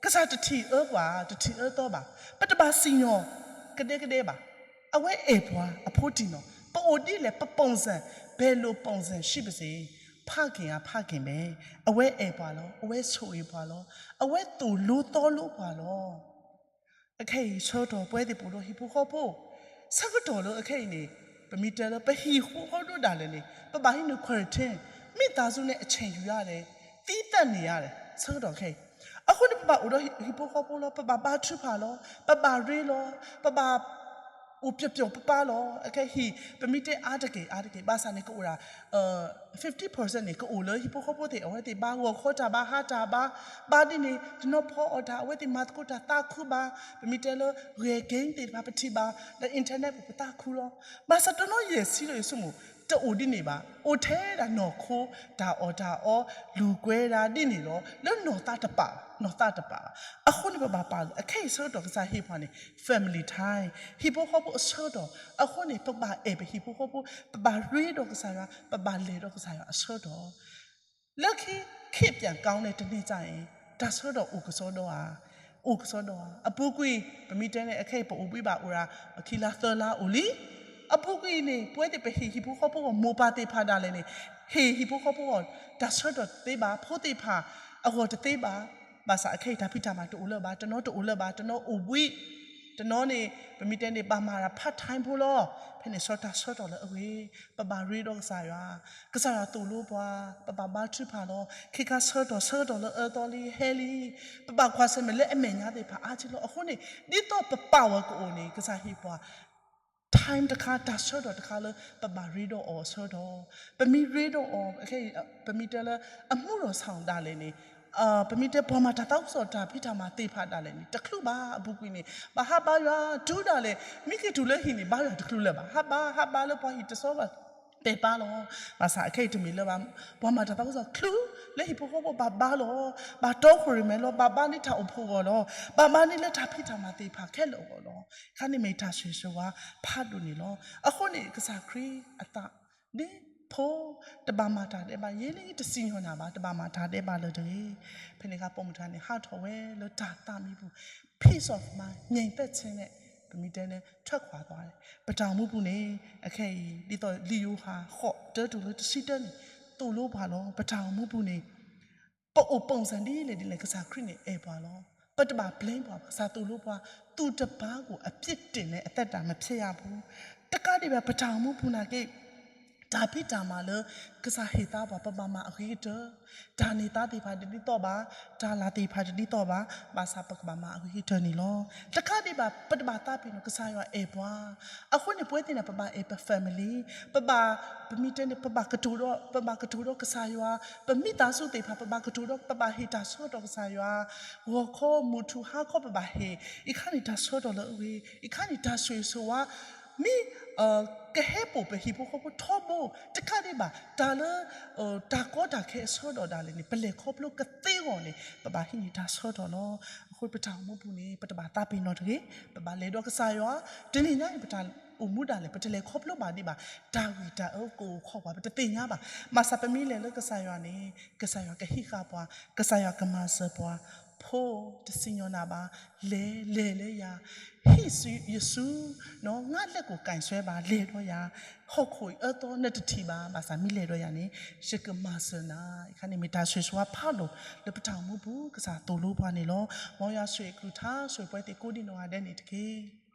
ကစၢ်တထံၣ်အၢပှၤ, တထံၣ်အၢသီဘၣ်, ပတဘၣ်စံၣ်ညီၣ် ကဒဲကဒဲဘၣ်. အဝဲအဲၣ်ပှၤအဖိတံၢ်နီၢ်, ပအိၣ်ဒ်လဲၣ် ပပုံစံ, ဘယ်လိုပုံစံရှိပါစေ, ဖခင်က ဖခင်ပဲ, အဝဲအဲၣ်ပှၤလီၤ, အဝဲဆိၣ်ဂ့ၤပှၤလီၤ, အဝဲသိၣ်လိသီလိပှၤလီၤ. အခဲအံၤဆၢကတီၢ်ပဝဲသ့ၣ်ပအိၣ်ဒီးဟံၣ်ဖိဃီဖိ, ဆၢကတီၢ်လၢအခဲအံၤန့ၣ်, ပမ့ၢ်တဲလၢပဟံၣ်ဖိဃီဖိဒိၣ်ဒၣ်လဲာ်န့ၣ် ပဘၣ်ဟံးန့ၢ် quarantine, မိသားစုနဲ့ အချိန်ယူရတယ်, သီးသန့်နေရတယ်, ဆၢကတီၢ်ခဲအံၤ. အဃိန့ၣ် ပဘၣ်အိၣ်ဒီးဟံၣ်ဖိဃီဖိလီၤ, ပဘၣ်ဘါထုကဖၣ်လီၤ, ပဘၣ်ရ့လီၤ, ပဘၣ် အိၣ်ပျီၣ်ပျီၣ်ပၢ်ပၢ်လီၤ. အခဲအံၤ ပမ့ၢ်တဲအါတက့ၢ်အါတက့ၢ် ဘၣ်ဆၣ်န့ၣ် ကအိၣ်ဒၣ် fifty percent န့ၣ် ကအိၣ်လၢဟံၣ်ဖိဃီဖိသ့ၣ် အဝဲသ့ၣ်ဘါ ဂီၤခီတၢ်ဘါ ဟါတၢ်ဘါ, ဘါဒ်န့ၣ် တနီၤဖီအီၣ်တၢ် အဝဲသ့ၣ်မၤသကိးတၢ်သးခုဘၣ်, ပမ့ၢ်တဲလၢ ဂဲၤ game သ့ၣ်တဖၣ်ပထံၣ်ဘၣ်, ဒီး internet ပူၤပသးခုလီၤ. ဘၣ်ဆၣ်တနီၤယဲၢ်ဆံလၢယဆိကမိၣ် တအိၣ်ဒ်န့ၣ်ဘၣ်, အိၣ်ထဲဒၣ်နီၢ်ခိ တၢ်အီၣ်တၢ်အီ လူၤကွဲဒၣ်ဒ်န့ၣ်လီၤ. လၢနီၢ်သးတပာ်ဘၣ်, နီၢ်သးတပာ်ဘၣ်. အဃိန့ၣ် ပဘၣ်ပာ်လီၤ အခဲအံၤဆၢကတီၢ်ကစၢ်ဟ့ၣ်ပှၤန့ၣ် family time, ဟံၣ်ဖိဃီဖိအဆၢကတီၢ်. အဃိန့ၣ် ပဘၣ်အဲၣ်ပဟံၣ်ဖိဃီဖိ, ပဘၣ်ရ့ဒီးကစၢ်ယွၤ, ပဘၣ်လဲၤဒီးကစၢ်ယွၤအဆၢကတီၢ် လၢခံ ခေတ်ပြန်ကောင်းတဲ့တနေ့ကျရင် တၢ်ဆၢကတီၢ်အိၣ်ကစီဒီဧါ, အိၣ်ကစီဒီဧါ. အပူၤကွံာ် ပမ့ၢ်တဲန့ၣ် အခဲအံၤပအိၣ်ဘှံးဘၣ်အိၣ်ဒၣ် ခံလါသၢလါအိၣ်လံ. အပူၤကွံာ်န့ၣ် ပဝဲသ့ၣ်ပဟ့ၣ်ဟံၣ်ဖိဃီဖိအဂီၢ် မိၢ်ပၢ်သ့ၣ်တဖၣ်ဒၣ်လဲာ်န့ၣ် ဟ့ၣ်ဟံၣ်ဖိဃီဖိအဂီၢ် တၢ်ဆၢကတီၢ်တသ့ဘၣ်, ဖိသ့ၣ်တဖၣ်အဂီၢ်တသ့ဘၣ်. ဘၣ်ဆၣ်အခဲအံၤတၢ်ဖံးတၢ်မၤတအိၣ်လၢၤဘၣ်, တနီၤတအိၣ်လၢၤဘၣ်, တနီၤအိၣ်ဘှံး, တနီၤန့ၣ် ပမ့ၢ်တဲန့ၣ် ဘၣ်မၤတၢ် part time ဖိလီၤ. ဖဲန့ၣ်ဆၢတၢ်ဆၢကတီၢ်လၢအဂ့ၤ, ပဘၣ်ရ့ဒီးကစၢ်ယွၤ, ကစၢ်ယွၤသိၣ်လိပှၤ, ပဘၣ်ဘါထုကဖၣ်လီၤ. ခဲခါဆၢကတီၢ် ဆၢကတီၢ်လၢအအၢသီလံဟဲလံ, ပဘၣ်ကွၢ်ဆၢၣ်မဲာ်လၢအမဲာ်ညါသ့ၣ်တဖၣ်အါထံလီၤ. အဃိန့ၣ် ဒ်သိးပပာ်ဝဲကအိၣ်န့ၣ် ကစၢ်ဟ့ၣ်ပှၤ time တခါ တၢ်ဆၢကတီၢ်တခါလၢ ပဘၣ်ရ့ဒီးအီၤအဆၢကတီၢ်, ပမ့ၢ်ရ့ဒီးအီၤ ခဲအံၤ ပမ့ၢ်တဲလၢ အမူဒီးဆၣ်ဒၣ်လဲာ်န့ၣ်, ပမ့ၢ်တဲပှၤမၤတၢ်သးခုကစီၣ်တၢ်ဖံးတၢ်မၤသ့ၣ်တဖၣ်ဒၣ်လဲာ်န့ၣ် တချုးဘၣ်. အပူၤကွံာ်န့ၣ် ဘၣ်ဟးဘါယွၤတုၤဒၣ်လဲာ်, မ့ၢ်က့ၤတုၤလၢဟံၣ်န့ၣ် ဘါယွၤတချုးလၢၤဘၣ်, ဟးဘါ ဟးဘါလၢပှၤဟံၣ်တစီဘၣ် ပဲာ်ပၢ်လီၤ. ဘၣ်ဆၣ်အခဲအံၤတမ့ၢ်လၢၤဘၣ်, ပှၤမၤတၢ်သးခုကစီၣ်ချုးလၢဟံၣ်ဖိဃီဖိဘၣ်ဘါလီၤ, ဘၣ်တီခိၣ်ရိၣ်မဲလီၤ, ဘၣ်ဘါန့ၢ်တၢ်အိၣ်ဖှိၣ်အဂီၢ်လီၤ, ဘၣ်ဘါန့ၢ်လၢတၢ်ဖံးတၢ်မၤသ့ၣ်တဖၣ်ခဲလၢာ်အဂီၢ်လီၤ. ခါန့ၣ်မ့ၢ်တၢ်ဆိၣ်ဂ့ၤဆိၣ်ဝါဖးဒိၣ်န့ၣ်လီၤ. အဃိန့ၣ် ကစၢ်ခရံာ်အသး ဒ်ဖိ တဘၣ်မၤတၢ်ဒဲးဘး, ယဲလၢယတစံၣ်ညီၣ်နၤဘၣ်, တဘၣ်မၤတၢ်ဒဲးဘးလၢၤတဂ့ၤ. ဖဲန့ၣ်အခါပိာ်မုၣ်တဂၤန့ၣ် ဟးထီၣ်ဝဲလၢတၢ်သးမံပူၤ, peace of mind, ငြိမ်သက်ခြင်းန့ၣ် ပမ့ၢ်တဲန့ၣ် ထွက်ခွာသွားတယ်. ပတၢ်အိၣ်မူပူၤန့ၣ် အခဲအံၤ ဒ်သိးလံာ်ယိၤဟၣ်ဃိးတၢတုၤလၢတဆံတၢန့ၣ် သိၣ်လိပှၤလီၤ. ပတၢ်အိၣ်မူပူၤန့ၣ် ပအိၣ် ပုံစံ ဒ်လဲၣ်ဒ်လဲၣ် ကစၢ်ခရံာ်န့ၣ်အဲၣ်ပှၤလီၤ. ပတဘၣ် blame ပှၤ, ကစၢ်သိၣ်လိပှၤ, သူတပါးကို အပြစ်တင်တဲ့အသက်တာ မဖြစ်ရဘူး. တကးဒံးဘၣ် ပတၢ်အိၣ်မူပူၤနာ်က့ တၢ်ဖံးတၢ်မၤလၢ ကစၢ်ဟ့ၣ်သါပှၤ ပဘၣ်မၤအဂ့ၤကတၢၢ်, တၢ်န့ၢ်သါသ့ၣ်တဖၣ်တဒ်သိးဘၣ်, တၢ်လၢ်သ့ၣ်တဖၣ်တဒ်သိးဘၣ်, ဘၣ်ဆၣ်ပကဘၣ်မၤအဂ့ၤကတၢၢ်န့ၣ်လီၤ. တကးဒံးဘၣ် ပတဘၣ်သးပ့ၤနီၣ် ကစၢ်ယွၤအဲၣ်ပှၤ, အဃိန့ၣ် ပဝဲသ့ၣ်န့ၣ် ပဘၣ်အဲၣ်ပ family, ပဘၣ် ပမ့ၢ်တဲန့ၣ် ပဘၣ်ကတိၤဒီး ပဘၣ်ကတိၤဒီးကစၢ်ယွၤ, ပမိသားစုသ့ၣ်တဖၣ် ပဘၣ်ကတိၤဒီး ပဘၣ်ဟ့ၣ်တၢ်ဆၢကတီၢ်ကစၢ်ယွၤ, ဂီၤခီ မုၢ်ထူၣ်ဟါခီ ပဘၣ်ဟ့ၣ်, အံၤခါန့ၣ် တၢ်ဆၢကတီၢ်လၢအဂ့ၤ, အံၤခါန့ၣ် တၢ်ဆိၣ်ဂ့ၤဆိၣ်ဝါ မ့ၢ် ကဟဲပိာ်ပဟံၣ်ဖိဃီဖိထီဘိ တကးဒံးဘၣ် တၢ်လၢ တၢ်ကီတၢ်ခဲအဆၢကတီၢ်ဒၣ်လဲာ်န့ၣ် ပလဲၤခီဖျိကသ့အဂီၢ်န့ၣ် ပဘၣ်ဟံးန့ၢ်တၢ်ဆၢကတီၢ်လီၤ. အဃိပတၢ်အိၣ်မူပူၤန့ၣ် ပတဘၣ်သးပ့ၤနီၣ်တဂ့ၤ, ပဘၣ်လဲၤဒီးကစၢ်ယွၤ, တနံၤညါအံၤ ပတၢ်အိၣ်မူဒၣ်လဲာ် ပတလဲၤခီဖျိဘၣ်ဒံးဘၣ်, တၢ်ဂ့ၢ်တၢ်အၢကအိၣ်ခိးပှၤ ပတသ့ၣ်ညါဘၣ်. ဘၣ်ဆၣ်ပမ့ၢ်လဲၤလၢကစၢ်ယွၤန့ၣ် ကစၢ်ယွၤကဟံးဃာ်ပှၤ, ကစၢ်ယွၤကမၤစၢၤပှၤ, ဖိတစံၣ်ညီၣ်နၤဘၣ်, လဲၤ လဲၤလၢယၤ, ဟံးစုယစု, ငါလက်ကိုကိုင်ဆွဲပါ, လဲၤဒီးယၤ, ဟီၣ်ခိၣ်အံၤအၢသီနတထံၣ်ဘၣ်, ဘၣ်ဆၣ်မ့ၢ်လဲၤဒီးယၤန့ၣ် ယကမၤစၢၤနၤ, အံၤခါန့ၣ်မ့ၢ်တၢ်ဆိၣ်ဂ့ၤဆိၣ်ဝါဖးဒိၣ်လၢပတၢ်အိၣ်မူပူၤ ကစၢ်သိၣ်လိပှၤန့ၣ်လီၤ. မ်ယွၤဆိၣ်ဂ့ၤအကလုၢ်ကထါ ဆိၣ်ဂ့ၤပဝဲသ့ၣ်ကိးဒံးနီၢ်ဂၤဒဲးန့ၣ်တက့ၢ်.